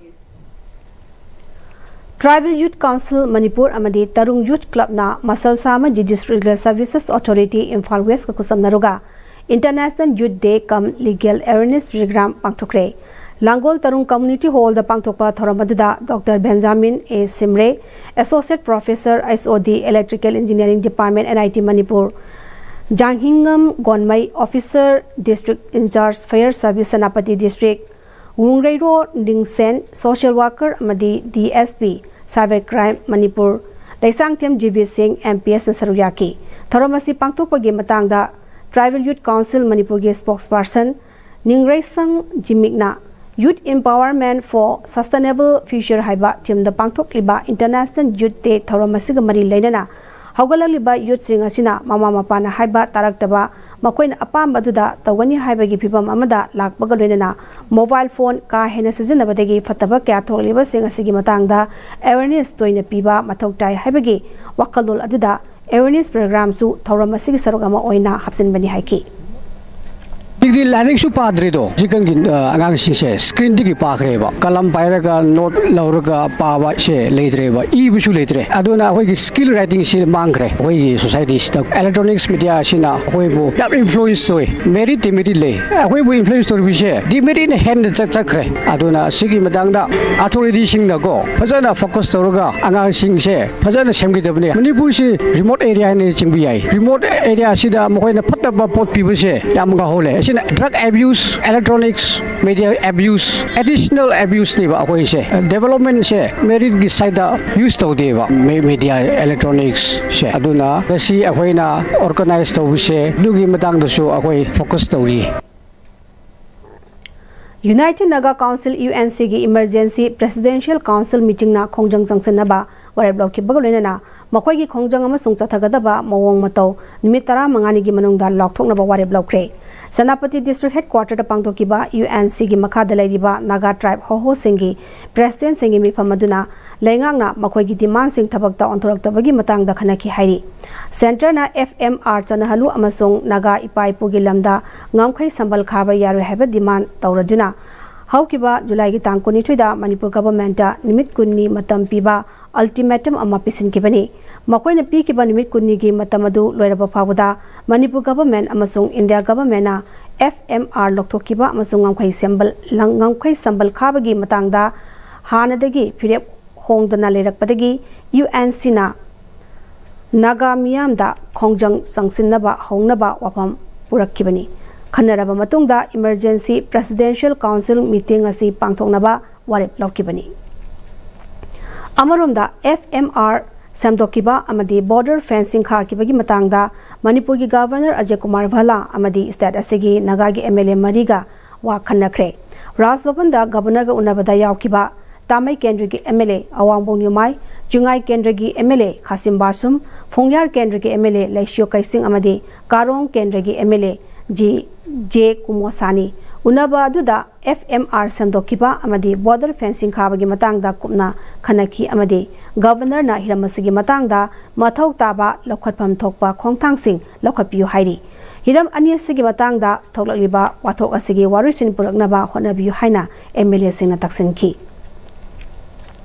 Tribal Youth Council ꯃꯅꯤꯄꯨꯔ ꯑꯃꯗꯤ ꯇꯔꯨꯡ Youth Club ꯅ ꯃꯁꯜ ꯁꯥ ꯑꯃꯗꯤ District Legal Services Authority Imphal West ꯀ ꯈꯨꯠꯁꯝꯅꯔꯨꯒ International Youth Day cum Legal Awareness Program ꯄꯥꯡꯊꯣꯛꯈ꯭ꯔꯦ꯫ ꯂꯥꯡꯒꯣꯜ ꯇꯔꯨꯡ Community Hallꯗ ꯄꯥꯡꯊꯣꯛꯄ ꯊꯧꯔꯝ ꯑꯗꯨꯗ Doctor Benjamin A Simre, Associate Professor, H O D, Electrical Engineering Department, N I T Manipur, Janghingam Gonmei, Officer, District in-charge, Fire Service, Senapati District, ꯋꯨꯡꯔꯩꯔꯣ ꯅꯤꯡꯁꯦꯟ, Social Worker ꯑꯃꯗꯤ D S P, Cyber Crime, Manipur, Leishangthem G V Singh, M P S ꯅ ꯁꯔꯨꯛ ꯌꯥꯈꯤ꯫ ꯊꯧꯔꯝ ꯑꯁꯤ ꯄꯥꯡꯊꯣꯛꯄꯒꯤ ꯃꯇꯥꯡꯗ Tribal Youth Council ꯃꯅꯤꯄꯨꯔꯒꯤ spokesperson ꯅꯤꯡꯔꯩꯁꯪ ꯖꯤꯃꯤꯛꯅ Youth Empowerment for Sustainable Future ꯍꯥꯏꯕ themeꯗ ꯄꯥꯡꯊꯣꯛꯂꯤꯕ International Youth Day ꯊꯧꯔꯝ ꯑꯁꯤꯒ ꯃꯔꯤ ꯂꯩꯅꯅ ꯍꯧꯒꯠꯂꯛꯂꯤꯕ youthꯁꯤꯡ ꯑꯁꯤꯅ ꯃꯃꯥ ꯃꯄꯥꯅ ꯍꯥꯏꯕ ꯇꯥꯔꯛꯇꯕ, ꯃꯈꯣꯏꯅ ꯑꯄꯥꯝꯕ ꯑꯗꯨꯗ ꯇꯧꯒꯅꯤ ꯍꯥꯏꯕꯒꯤ ꯐꯤꯚꯝ ꯑꯃꯗ ꯂꯥꯛꯄꯒ ꯂꯣꯏꯅꯅ mobile phone ꯀꯥ ꯍꯦꯟꯅ ꯁꯤꯖꯤꯟꯅꯕꯗꯒꯤ ꯐꯠꯇꯕ ꯀꯌꯥ ꯊꯣꯛꯂꯤꯕꯁꯤꯡ ꯑꯁꯤꯒꯤ ꯃꯇꯥꯡꯗ awareness ꯇꯣꯏꯅ ꯄꯤꯕ ꯃꯊꯧ ꯇꯥꯏ ꯍꯥꯏꯕꯒꯤ ꯋꯥꯈꯜꯂꯣꯟ ꯑꯗꯨꯗ awareness programꯁꯨ ꯊꯧꯔꯝ ꯑꯁꯤꯒꯤ ꯁꯔꯨꯛ ꯑꯃ ꯑꯣꯏꯅ ꯍꯥꯞꯆꯤꯟꯕꯅꯤ ꯍꯥꯏꯈꯤ꯫ ꯍꯧꯖꯤꯛꯇꯤ ꯂꯥꯏꯔꯤꯛꯁꯨ ꯄꯥꯗ꯭ꯔꯦꯗꯣ꯫ ꯍꯧꯖꯤꯛꯀꯥꯟꯒꯤ ꯑ, ꯑꯉꯥꯡꯁꯤꯡꯁꯦ screenꯗꯒꯤ ꯄꯥꯈ꯭ꯔꯦꯕ꯫ ꯀꯂꯝ ꯄꯥꯏꯔꯒ note ꯂꯧꯔꯒ ꯄꯥꯕꯁꯦ ꯂꯩꯇ꯭ꯔꯦꯕ, ꯏꯕꯁꯨ ꯂꯩꯇ꯭ꯔꯦ꯫ ꯑꯗꯨꯅ ꯑꯩꯈꯣꯏꯒꯤ skill writingꯁꯤ ꯃꯥꯡꯈ꯭ꯔꯦ꯫ ꯑꯩꯈꯣꯏꯒꯤ societyꯁꯤꯗ electronics mediaꯁꯤꯅ ꯑꯩꯈꯣꯏꯕꯨ ꯌꯥꯝ influence ꯇꯧꯋꯤ꯫ Merit demerit ꯂꯩ꯫ ꯑꯩꯈꯣꯏꯕꯨ influence ꯇꯧꯔꯤꯕꯁꯦ demeritꯅ ꯍꯦꯟꯅ ꯆꯠ- ꯆꯠꯈ꯭ꯔꯦ꯫ ꯑꯗꯨꯅ ꯁꯤꯒꯤ ꯃꯇꯥꯡꯗ authorityꯁꯤꯡꯅꯀꯣ ꯐꯖꯅ focus ꯇꯧꯔꯒ ꯑꯉꯥꯡꯁꯤꯡꯁꯦ ꯐꯖꯅ ꯁꯦꯝꯒꯗꯕꯅꯤ꯫ ꯃꯅꯤꯄꯨꯔꯁꯤ remote area ꯍꯥꯏꯅ ꯆꯤꯡꯕ ꯌꯥꯏ꯫ Remote areaꯁꯤꯗ ꯃꯈꯣꯏꯅ ꯐꯠꯇꯕ ꯄꯣꯠ ꯄꯤꯕꯁꯦ ꯌꯥꯝ ꯉꯥꯎꯍꯜꯂꯦ꯫ ꯑꯁꯤꯅ drug abuse, electronics media abuse, additional abuseꯅꯦꯕ꯫ ꯑꯩꯈꯣꯏꯁꯦ developmentꯁꯦ meritꯀꯤ sideꯇ use ꯇꯧꯗꯦꯕ꯫ Me- media electronicsꯁꯦ꯫ ꯑꯗꯨꯅ ꯉꯁꯤ ꯑꯩꯈꯣꯏꯅ organize ꯇꯧꯕꯁꯦ ꯑꯗꯨꯒꯤ ꯃꯇꯥꯡꯗꯁꯨ ꯑꯩꯈꯣꯏ focus ꯇꯧꯔꯤ꯫ United Naga Council, U N Cꯒꯤ Emergency Presidential Council meetingꯅ ꯈꯣꯡꯖꯪ ꯆꯪꯁꯤꯟꯅꯕ ꯋꯥꯔꯦꯞ ꯂꯧꯈꯤꯕꯒ ꯂꯣꯏꯅꯅ ꯃꯈꯣꯏꯒꯤ ꯈꯣꯡꯖꯪ ꯑꯃꯁꯨꯡ ꯆꯠꯊꯒꯗꯕ ꯃꯑꯣꯡ ꯃꯇꯧ ꯅꯨꯃꯤꯠ ꯇꯔꯥꯃꯉꯥꯅꯤꯒꯤ ꯃꯅꯨꯡꯗ ꯂꯥꯎꯊꯣꯛꯅꯕ ꯋꯥꯔꯦꯞ ꯂꯧꯈ꯭ꯔꯦ꯫ ꯁꯦꯅꯥꯄꯇꯤ District Headquarterꯗ ꯄꯥꯡꯊꯣꯛꯈꯤꯕ U N Cꯒꯤ ꯃꯈꯥꯗ ꯂꯩꯔꯤꯕ Naga Tribe ꯍꯣꯍꯣꯁꯤꯡꯒꯤ Presidentꯁꯤꯡꯒꯤ ꯃꯤꯐꯝ ꯑꯗꯨꯅ ꯂꯩꯉꯥꯛꯅ ꯃꯈꯣꯏꯒꯤ demandꯁꯤꯡ ꯊꯕꯛꯇ ꯑꯣꯟꯊꯣꯔꯛꯇꯕꯒꯤ ꯃꯇꯥꯡꯗ ꯈꯟꯅꯈꯤ ꯍꯥꯏꯔꯤ꯫ Centreꯅ F M R ꯆꯠꯅꯍꯜꯂꯨ ꯑꯃꯁꯨꯡ ꯅꯥꯒꯥ ꯏꯄꯥ ꯏꯄꯨꯒꯤ ꯂꯝꯗ ꯉꯝꯈꯩ ꯁꯝꯕꯜ ꯈꯥꯕ ꯌꯥꯔꯣꯏ ꯍꯥꯏꯕ demand ꯇꯧꯔꯗꯨꯅ ꯍꯧꯈꯤꯕ Julyꯒꯤ ꯇꯥꯡ ꯀꯨꯟꯅꯤꯊꯣꯏꯗ ꯃꯅꯤꯄꯨꯔ governmentꯇ ꯅꯨꯃꯤꯠ ꯀꯨꯟꯅꯤ ꯃꯇꯝ ꯄꯤꯕ ultimatum ꯑꯃ ꯄꯤꯁꯤꯟꯈꯤꯕꯅꯤ꯫ ꯃꯈꯣꯏꯅ ꯄꯤꯈꯤꯕ ꯅꯨꯃꯤꯠ ꯀꯨꯟꯅꯤꯒꯤ ꯃꯇꯝ ꯑꯗꯨ ꯂꯣꯏꯔꯕ ꯐꯥꯎꯕꯗ ꯃꯅꯤꯄꯨꯔ ꯒꯚꯔꯟꯃꯦꯟꯠ ꯑꯃꯁꯨꯡ ꯏꯟꯗꯤꯌꯥ ꯒꯚꯔꯟꯃꯦꯟꯠꯅ ꯑꯦꯐ ꯑꯦꯝ ꯑꯥꯔ ꯂꯧꯊꯣꯛꯈꯤꯕ ꯑꯃꯁꯨꯡ ꯉꯝꯈꯩ ꯁꯦꯝꯕꯜ-, ꯉꯝꯈꯩ ꯁꯝꯕꯜ ꯈꯥꯕꯒꯤ ꯃꯇꯥꯡꯗ ꯍꯥꯟꯅꯗꯒꯤ ꯐꯤꯔꯦꯞ ꯍꯣꯡꯗꯅ ꯂꯩꯔꯛꯄꯗꯒꯤ ꯌꯨ ꯑꯦꯟ ꯁꯤꯅ ꯅꯥꯒꯥ ꯃꯤꯌꯥꯝꯗ ꯈꯣꯡꯖꯪ ꯆꯪꯁꯤꯟꯅꯕ ꯍꯧꯅꯕ ꯋꯥꯐꯝ ꯄꯨꯔꯛꯈꯤꯕꯅꯤ꯫ ꯈꯟꯅꯔꯕ ꯃꯇꯨꯡꯗ Emergency Presidential Council meeting ꯑꯁꯤ ꯄꯥꯡꯊꯣꯛꯅꯕ ꯋꯥꯔꯦꯞ ꯂꯧꯈꯤꯕꯅꯤ꯫ ꯑꯃꯔꯣꯝꯗ, ꯑꯦꯐ ꯑꯦꯝ ꯑꯥꯔ ꯁꯦꯝꯗꯣꯛꯈꯤꯕ ꯑꯃꯗꯤ ꯕꯣꯔꯗꯔ ꯐꯦꯟꯁꯤꯡ ꯈꯥꯈꯤꯕꯒꯤ ꯃꯇꯥꯡꯗ ꯃꯅꯤꯄꯨꯔꯒꯤ ꯒꯚꯔꯅꯔ ꯑꯖꯌ ꯀꯨꯃꯥꯔ ꯚꯜꯂꯥ ꯑꯃꯗꯤ ꯁ꯭ꯇꯦꯠ ꯑꯁꯤꯒꯤ ꯅꯥꯒꯥꯒꯤ ꯑꯦꯝ ꯑꯦꯜ ꯑꯦ ꯃꯔꯤꯒ ꯋꯥ ꯈꯟꯅꯈ꯭ꯔꯦ꯫ ꯔꯥꯖ ꯚꯕꯟꯗ ꯒꯚꯔꯅꯔꯒ ꯎꯅꯕꯗ ꯌꯥꯎꯈꯤꯕ ꯇꯥꯃꯩ ꯀꯦꯟꯗ꯭ꯔꯒꯤ ꯑꯦꯝ ꯑꯦꯜ ꯑꯦ ꯑꯋꯥꯡꯕꯣꯡ ꯅ꯭ꯌꯨꯃꯥꯏ, ꯆꯤꯡꯉꯥꯏ ꯀꯦꯟꯗ꯭ꯔꯒꯤ ꯑꯦꯝ ꯑꯦꯜ ꯑꯦ ꯈꯥꯁꯤꯝ ꯕꯥꯁꯨꯝ, ꯐꯣꯡꯌꯥꯔ ꯀꯦꯟꯗ꯭ꯔꯒꯤ ꯑꯦꯝ ꯑꯦꯜ ꯑꯦ ꯂꯩꯁꯤꯌꯣ ꯀꯩꯁꯤꯡ ꯑꯃꯗꯤ ꯀꯥꯔꯣꯡ ꯀꯦꯟꯗ꯭ꯔꯒꯤ M L A G J ꯀꯨꯃꯣꯁꯥꯅꯤ꯫ ꯎꯅꯕ ꯑꯗꯨꯗ ꯑꯦꯐ ꯑꯦꯝ ꯑꯥꯔ ꯁꯦꯝꯗꯣꯛꯈꯤꯕ ꯑꯃꯗꯤ ꯕꯣꯔꯗꯔ ꯐꯦꯟꯁꯤꯡ ꯈꯥꯕꯒꯤ ꯃꯇꯥꯡꯗ ꯀꯨꯞꯅ ꯈꯟꯅꯈꯤ ꯑꯃꯗꯤ ꯒꯚꯔꯅꯔꯅ ꯍꯤꯔꯝ ꯑꯁꯤꯒꯤ ꯃꯇꯥꯡꯗ ꯃꯊꯧ ꯇꯥꯕ ꯂꯧꯈꯠꯐꯝ ꯊꯣꯛꯄ ꯈꯣꯡꯊꯥꯡꯁꯤꯡ ꯂꯧꯈꯠꯄꯤꯌꯨ ꯍꯥꯏꯔꯤ꯫ ꯍꯤꯔꯝ ꯑꯅꯤ ꯑꯁꯤꯒꯤ ꯃꯇꯥꯡꯗ ꯊꯣꯛꯂꯛꯂꯤꯕ ꯋꯥꯊꯣꯛ ꯑꯁꯤꯒꯤ ꯋꯥꯔꯣꯏꯁꯤꯟ ꯄꯨꯔꯛꯅꯕ ꯍꯣꯠꯅꯕꯤꯌꯨ ꯍꯥꯏꯅ ꯑꯦꯝ ꯑꯦꯜ ꯑꯦꯁꯤꯡꯅ ꯇꯛꯁꯤꯟꯈꯤ꯫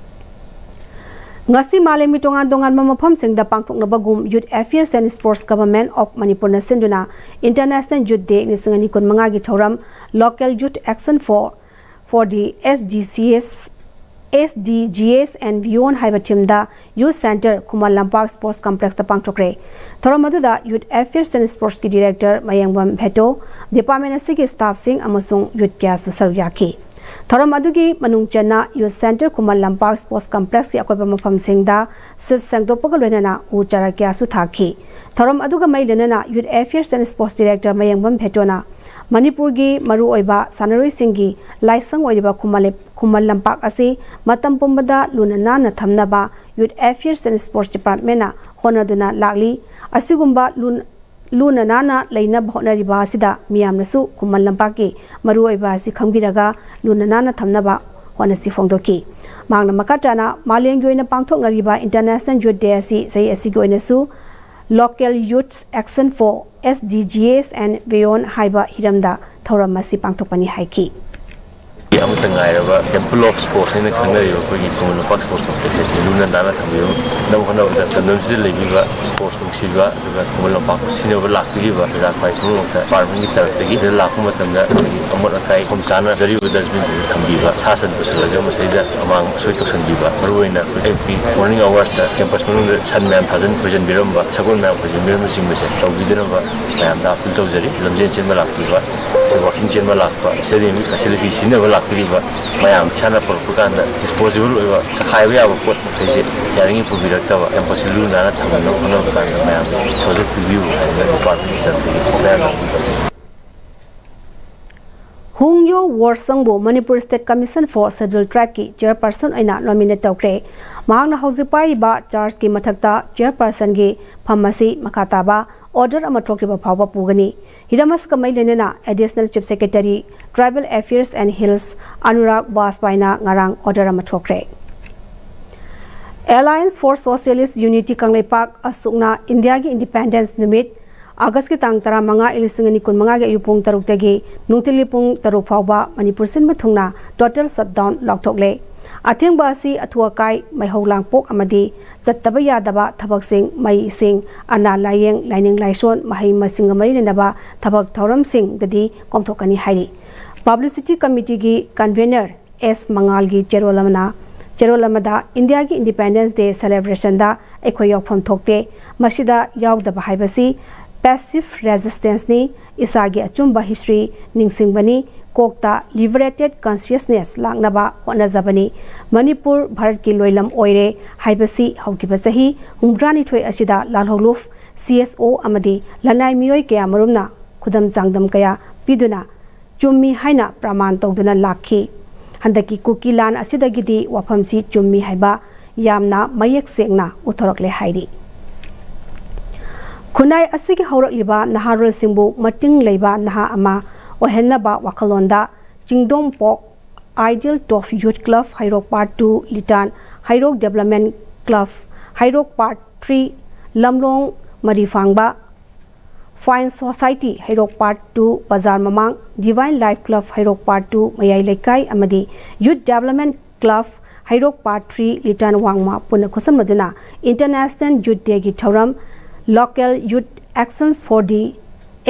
ꯉꯁꯤ ꯃꯥꯂꯦꯝꯒꯤ ꯇꯣꯉꯥꯟ ꯇꯣꯉꯥꯟꯕ ꯃꯐꯝꯁꯤꯡꯗ ꯄꯥꯡꯊꯣꯛꯅꯕꯒꯨꯝ Youth Affairs and Sports Government of ꯃꯅꯤꯄꯨꯔꯅ ꯁꯤꯟꯗꯨꯅ International Youth Day ꯂꯤꯁꯤꯡ ꯑꯅꯤ ꯀꯨꯟꯃꯉꯥꯒꯤ ꯊꯧꯔꯝ Local Youth Action for, for the S D G S, S D G S and Beyond ꯍꯥꯏꯕ ꯊꯤꯝꯗ Youth Centre Khuman Lampak Sports Complexꯇ ꯄꯥꯡꯊꯣꯛꯈ꯭ꯔꯦ꯫ ꯊꯧꯔꯝ ꯑꯗꯨꯗ Youth Affairs and Sportsꯀꯤ Director Mayengbam ꯚꯦꯇꯣ, department ꯑꯁꯤꯒꯤ staffꯁꯤꯡ ꯑꯃꯁꯨꯡ youth ꯀꯌꯥꯁꯨ ꯁꯔꯨꯛ ꯌꯥꯈꯤ꯫ ꯊꯧꯔꯝ ꯑꯗꯨꯒꯤ ꯃꯅꯨꯡ ꯆꯟꯅ Youth Centre Khuman Lampak Sports Complexꯀꯤ ꯑꯀꯣꯏꯕ ꯃꯐꯝꯁꯤꯡꯗ ꯁꯤꯠ ꯁꯦꯡꯗꯣꯛꯄꯒ ꯂꯣꯏꯅꯅ ꯎ ꯆꯥꯔꯥ ꯀꯌꯥꯁꯨ ꯊꯥꯈꯤ꯫ ꯊꯧꯔꯝ ꯑꯗꯨꯒ ꯃꯔꯤ ꯂꯩꯅꯅ Youth Affairs and Sports Director ꯃꯌꯦꯡꯕꯝ ꯚꯦꯇꯣꯅ ꯃꯅꯤꯄꯨꯔꯒꯤ ꯃꯔꯨꯑꯣꯏꯕ ꯁꯥꯟꯅꯔꯣꯏꯁꯤꯡꯒꯤ ꯂꯥꯏꯁꯪ ꯑꯣꯏꯔꯤꯕ ꯈꯨꯃꯟ ꯂꯩ-, ꯈꯨꯃꯟ ꯂꯝꯄꯥꯛ ꯑꯁꯤ ꯃꯇꯝ ꯄꯨꯝꯕꯗ ꯂꯨꯅ ꯅꯥꯟꯅ ꯊꯝꯅꯕ Youth Affairs and Sports Departmentꯅ ꯍꯣꯠꯅꯗꯨꯅ ꯂꯥꯛꯂꯤ꯫ ꯑꯁꯤꯒꯨꯝꯕ ꯂꯨ-, ꯂꯨꯅ ꯅꯥꯟꯅ ꯂꯩꯅꯕ ꯍꯣꯠꯅꯔꯤꯕ ꯑꯁꯤꯗ ꯃꯤꯌꯥꯝꯅꯁꯨ ꯈꯨꯃꯟ ꯂꯝꯄꯥꯛꯀꯤ ꯃꯔꯨꯑꯣꯏꯕ ꯑꯁꯤ ꯈꯪꯕꯤꯔꯒ ꯂꯨꯅ ꯅꯥꯟꯅ ꯊꯝꯅꯕ ꯍꯣꯠꯅꯁꯤ ꯐꯣꯡꯗꯣꯛꯈꯤ꯫ ꯃꯍꯥꯛꯅ ꯃꯈꯥ ꯇꯥꯅ ꯃꯥꯂꯦꯝꯒꯤ ꯑꯣꯏꯅ ꯄꯥꯡꯊꯣꯛꯅꯔꯤꯕ International Youth Day ꯑꯁꯤ ꯆꯍꯤ ꯑꯁꯤꯒꯤ ꯑꯣꯏꯅꯁꯨ Local Youth Action for S D G S and Beyond ꯍꯥꯏꯕ ꯍꯤꯔꯝꯗ ꯊꯧꯔꯝ ꯑꯁꯤ ꯄꯥꯡꯊꯣꯛꯄꯅꯤ ꯍꯥꯏꯈꯤ꯫ ꯑꯃꯠꯇ ꯉꯥꯏꯔꯕ Temple of Sports ꯍꯥꯏꯅ ꯈꯪꯅꯔꯤꯕ ꯑꯩꯈꯣꯏꯒꯤ ꯈꯨꯃꯟ ꯂꯝꯄꯥꯛ ꯁ꯭ꯄꯣꯔꯠꯁ ꯀꯣꯝꯄ꯭ꯂꯦꯛꯁ ꯑꯁꯤ ꯂꯨ ꯅꯥꯟꯅ ꯊꯝꯕꯤꯌꯨ꯫ ꯊꯝꯅꯕ ꯍꯣꯠꯅꯕꯗ ꯂꯝꯗꯝꯁꯤꯗ ꯂꯩꯕꯤꯕ ꯁ꯭ꯄꯣꯔꯠꯁ ꯅꯨꯡꯁꯤꯕ, ꯑꯗꯨꯒ ꯈꯨꯃꯟ ꯂꯝꯄꯥꯛꯄꯨ ꯁꯤꯟꯅꯕ ꯂꯥꯛꯄꯤꯔꯤꯕ ꯄ꯭ꯔꯖꯥ ꯈ꯭ꯋꯥꯏ ꯄꯨꯝꯅꯃꯛꯇ ꯗꯤꯄꯥꯔꯠꯃꯦꯟꯒꯤ ꯇꯔꯐꯇꯒꯤ ꯁꯤꯗ ꯂꯥꯛꯄ ꯃꯇꯝꯗ ꯑꯩꯈꯣꯏꯒꯤ ꯑꯃꯣꯠ ꯑꯀꯥꯏ ꯃꯐꯝ ꯆꯥꯅ ꯆꯠꯂꯤꯕ ꯗꯁꯕꯤꯟꯁꯤꯡꯗ ꯊꯝꯕꯤꯕ, ꯁꯥ ꯁꯟ ꯄꯨꯁꯤꯜꯂꯒ ꯃꯁꯤꯗ ꯑꯃꯥꯡ ꯑꯁꯣꯏ ꯇꯧꯁꯤꯟꯕꯤꯕ, ꯃꯔꯨꯑꯣꯏꯅ ꯑꯩꯈꯣꯏ ꯑꯌꯨꯛꯀꯤ ꯃꯣꯔꯅꯤꯡ ꯑꯋꯥꯔꯁꯇ ꯀꯦꯝꯄꯁ ꯃꯅꯨꯡꯗ ꯁꯟ ꯃꯌꯥꯝ ꯊꯥꯖꯤꯟ ꯈꯣꯏꯖꯤꯟꯕꯤꯔꯝꯕ, ꯁꯒꯣꯜ ꯃꯌꯥꯝ ꯈꯣꯏꯖꯤꯟꯕꯤꯔꯝꯕꯁꯤꯡꯕꯁꯦ ꯇꯧꯕꯤꯗꯅꯕ ꯃꯌꯥꯝꯗ ꯑꯄꯤꯜ ꯇꯧꯖꯔꯤ꯫ ꯂꯝꯖꯦꯟ ꯆꯦꯟꯕ ꯂꯥꯛꯄꯤꯕ, ꯁꯤ ꯋꯥꯀꯤꯡ ꯆꯦꯟꯕ ꯂꯥꯛꯄ, ꯁ꯭ꯇꯦꯗꯤꯌꯝꯒꯤ ꯐꯦꯁꯤꯂꯤꯇꯤ ꯁꯤꯖꯤꯟꯅꯕ ꯂꯥꯛꯄꯤꯔꯤꯕ ꯃꯌꯥꯝ ꯏꯁꯥꯅ ꯄꯨꯔꯛꯄ ꯀꯥꯟꯗ ꯗꯤꯁꯄꯣꯖꯦꯕꯜ ꯑꯣꯏꯕ ꯆꯈꯥꯏꯕ ꯌꯥꯕ ꯄꯣꯠ ꯃꯈꯩꯁꯦ ꯌꯥꯔꯤꯉꯩ ꯄꯨꯕꯤꯔꯛꯇꯕ, ꯀꯦꯝꯄꯁꯁꯤ ꯂꯨ ꯅꯥꯟꯅ ꯊꯝꯅꯕ ꯍꯣꯠꯅꯕ ꯀꯥꯟꯗ ꯃꯌꯥꯝꯅ ꯁꯣꯖꯦ ꯄꯤꯕꯤꯌꯨ ꯍꯥꯏꯗꯅ ꯗꯤꯄꯥꯔꯠꯃꯦꯟꯒꯤ ꯇꯔꯐꯇꯒꯤ ꯃꯌꯥꯝꯗ ꯑꯄꯤꯜ ꯇꯧꯖꯔꯤ꯫ ꯍꯨꯡꯌꯣ ꯋꯣꯔꯁꯪꯕꯨ Manipur State Commission for Scheduled Tribe ꯀꯤ ꯆꯤꯌꯔꯄꯔꯁꯟ ꯑꯣꯏꯅ ꯅꯣꯃꯤꯅꯦꯠ ꯇꯧꯈ꯭ꯔꯦ꯫ ꯃꯍꯥꯛꯅ ꯍꯧꯖꯤꯛ ꯄꯥꯏꯔꯤꯕ ꯆꯥꯔꯖꯀꯤ ꯃꯊꯛꯇ ꯆꯤꯌꯔꯄꯔꯁꯟꯒꯤ ꯐꯝ ꯑꯁꯤ ꯃꯈꯥ ꯇꯥꯕ ꯑꯣꯔꯗꯔ ꯑꯃ ꯊꯣꯛꯇ꯭ꯔꯤꯕ ꯐꯥꯎꯕ ꯄꯨꯒꯅꯤ꯫ ꯍꯤꯔꯝ ꯑꯁꯤꯒ ꯃꯔꯤ ꯂꯩꯅꯅ Additional Chief Secretary, Tribal Affairs and Hills, Anurag ꯕꯥꯖꯄꯥꯏꯅ ꯉꯔꯥꯡ ꯑꯣꯔꯗꯔ ꯑꯃ ꯊꯣꯛꯈ꯭ꯔꯦ꯫ Alliance for Socialist Unity Kangleipak ꯑꯁꯨꯛꯅ ꯏꯟꯗꯤꯌꯥꯒꯤ ꯏꯟꯗꯤꯄꯦꯟꯗꯦꯟꯁ ꯅꯨꯃꯤꯠ ꯑꯥꯒꯁꯀꯤ ꯇꯥꯡ ꯇꯔꯥꯃꯉꯥ, ꯏꯪ ꯂꯤꯁꯤꯡ ꯑꯅꯤ ꯀꯨꯟꯃꯉꯥꯒꯤ ꯑꯌꯨꯛ ꯄꯨꯡ ꯇꯔꯨꯛꯇꯒꯤ ꯅꯨꯡꯊꯤꯜꯒꯤ ꯄꯨꯡ ꯇꯔꯨꯛ ꯐꯥꯎꯕ ꯃꯅꯤꯄꯨꯔ ꯁꯤꯟꯕ ꯊꯨꯡꯅ total shutdown ꯂꯥꯎꯊꯣꯛꯂꯦ꯫ ꯑꯊꯤꯡꯕ ꯑꯁꯤ ꯑꯊꯨ ꯑꯀꯥꯏ, ꯃꯩꯍꯧ ꯂꯥꯡꯄꯣꯛ ꯑꯃꯗꯤ ꯆꯠꯇꯕ ꯌꯥꯗꯕ ꯊꯕꯛꯁꯤꯡ, ꯃꯩ ꯏꯁꯤꯡ, ꯑꯅꯥ ꯂꯥꯏꯌꯦꯡ, ꯂꯥꯏꯅꯤꯡ ꯂꯥꯏꯁꯣꯟ, ꯃꯍꯩ ꯃꯁꯤꯡꯒ ꯃꯔꯤ ꯂꯩꯅꯕ ꯊꯕꯛ ꯊꯧꯔꯝꯁꯤꯡꯗꯗꯤ ꯀꯣꯝꯊꯣꯛꯀꯅꯤ ꯍꯥꯏꯔꯤ꯫ Publicity Committeeꯒꯤ convener ꯑꯦꯁ ꯃꯉꯥꯜꯒꯤ ꯆꯦꯔꯣꯜ ꯑꯃꯅ, ꯆꯦꯔꯣꯜ ꯑꯃꯗ ꯏꯟꯗꯤꯌꯥꯒꯤ Independence Day celebrationꯗ ꯑꯩꯈꯣꯏ ꯌꯥꯎꯐꯝ ꯊꯣꯛꯇꯦ꯫ ꯃꯁꯤꯗ ꯌꯥꯎꯗꯕ ꯍꯥꯏꯕꯁꯤ passive resistanceꯅꯤ, ꯏꯁꯥꯒꯤ ꯑꯆꯨꯝꯕ history ꯅꯤꯡꯁꯤꯡꯕꯅꯤ, ꯀꯣꯛꯇ liberated consciousness ꯂꯥꯛꯅꯕ ꯍꯣꯠꯅꯖꯕꯅꯤ꯫ ꯃꯅꯤꯄꯨꯔ ꯚꯥꯔꯠꯀꯤ ꯂꯣꯏꯂꯝ ꯑꯣꯏꯔꯦ ꯍꯥꯏꯕꯁꯤ ꯍꯧꯈꯤꯕ ꯆꯍꯤ ꯍꯨꯝꯐꯨꯇꯔꯥꯅꯤꯊꯣꯏ ꯑꯁꯤꯗ ꯂꯥꯜꯍꯧꯂꯨꯞ, ꯁꯤ ꯑꯦꯁ ꯑꯣ ꯑꯃꯗꯤ ꯂꯅꯥꯏ ꯃꯤꯑꯣꯏ ꯀꯌꯥꯃꯔꯨꯝꯅ ꯈꯨꯗꯝ ꯆꯥꯡꯗꯝ ꯀꯌꯥ ꯄꯤꯗꯨꯅ ꯆꯨꯝꯃꯤ ꯍꯥꯏꯅ ꯄ꯭ꯔꯃꯥꯟ ꯇꯧꯗꯨꯅ ꯂꯥꯛꯈꯤ꯫ ꯍꯟꯗꯛꯀꯤ ꯀꯨꯀꯤ ꯂꯥꯟ ꯑꯁꯤꯗꯒꯤꯗꯤ ꯋꯥꯐꯝꯁꯤ ꯆꯨꯝꯃꯤ ꯍꯥꯏꯕ ꯌꯥꯝꯅ ꯃꯌꯦꯛ ꯁꯦꯡꯅ ꯎꯠꯊꯣꯔꯛꯂꯦ ꯍꯥꯏꯔꯤ꯫ ꯈꯨꯟꯅꯥꯏ ꯑꯁꯤꯒꯤ ꯍꯧꯔꯛꯂꯤꯕ ꯅꯍꯥꯔꯣꯜꯁꯤꯡꯕꯨ ꯃꯇꯤꯡ ꯂꯩꯕ ꯅꯍꯥ ꯑꯃ ꯑꯣꯏꯍꯟꯅꯕ ꯋꯥꯈꯜꯂꯣꯟꯗ ꯆꯤꯡꯗꯣꯡꯄꯣꯛ Ideal Top Youth Club, ꯍꯩꯔꯣꯛ Part two Litan, ꯍꯩꯔꯣꯛ Development Club, ꯍꯩꯔꯣꯛ Part three ꯂꯝꯂꯣꯡ ꯃꯔꯤꯐꯥꯡꯕ, Fine Society ꯍꯩꯔꯣꯛ Part two ꯕꯖꯥꯔ ꯃꯃꯥꯡ, Divine Life Club ꯍꯩꯔꯣꯛ Part two ꯃꯌꯥꯏ ꯂꯩꯀꯥꯏ ꯑꯃꯗꯤ Youth Development Club ꯍꯩꯔꯣꯛ Part three ꯂꯤꯇꯥꯟ ꯋꯥꯡꯃ ꯄꯨꯟꯅ ꯈꯨꯠꯁꯝꯅꯗꯨꯅ International Youth Day ꯒꯤ ꯊꯧꯔꯝ Local Youth Actions for the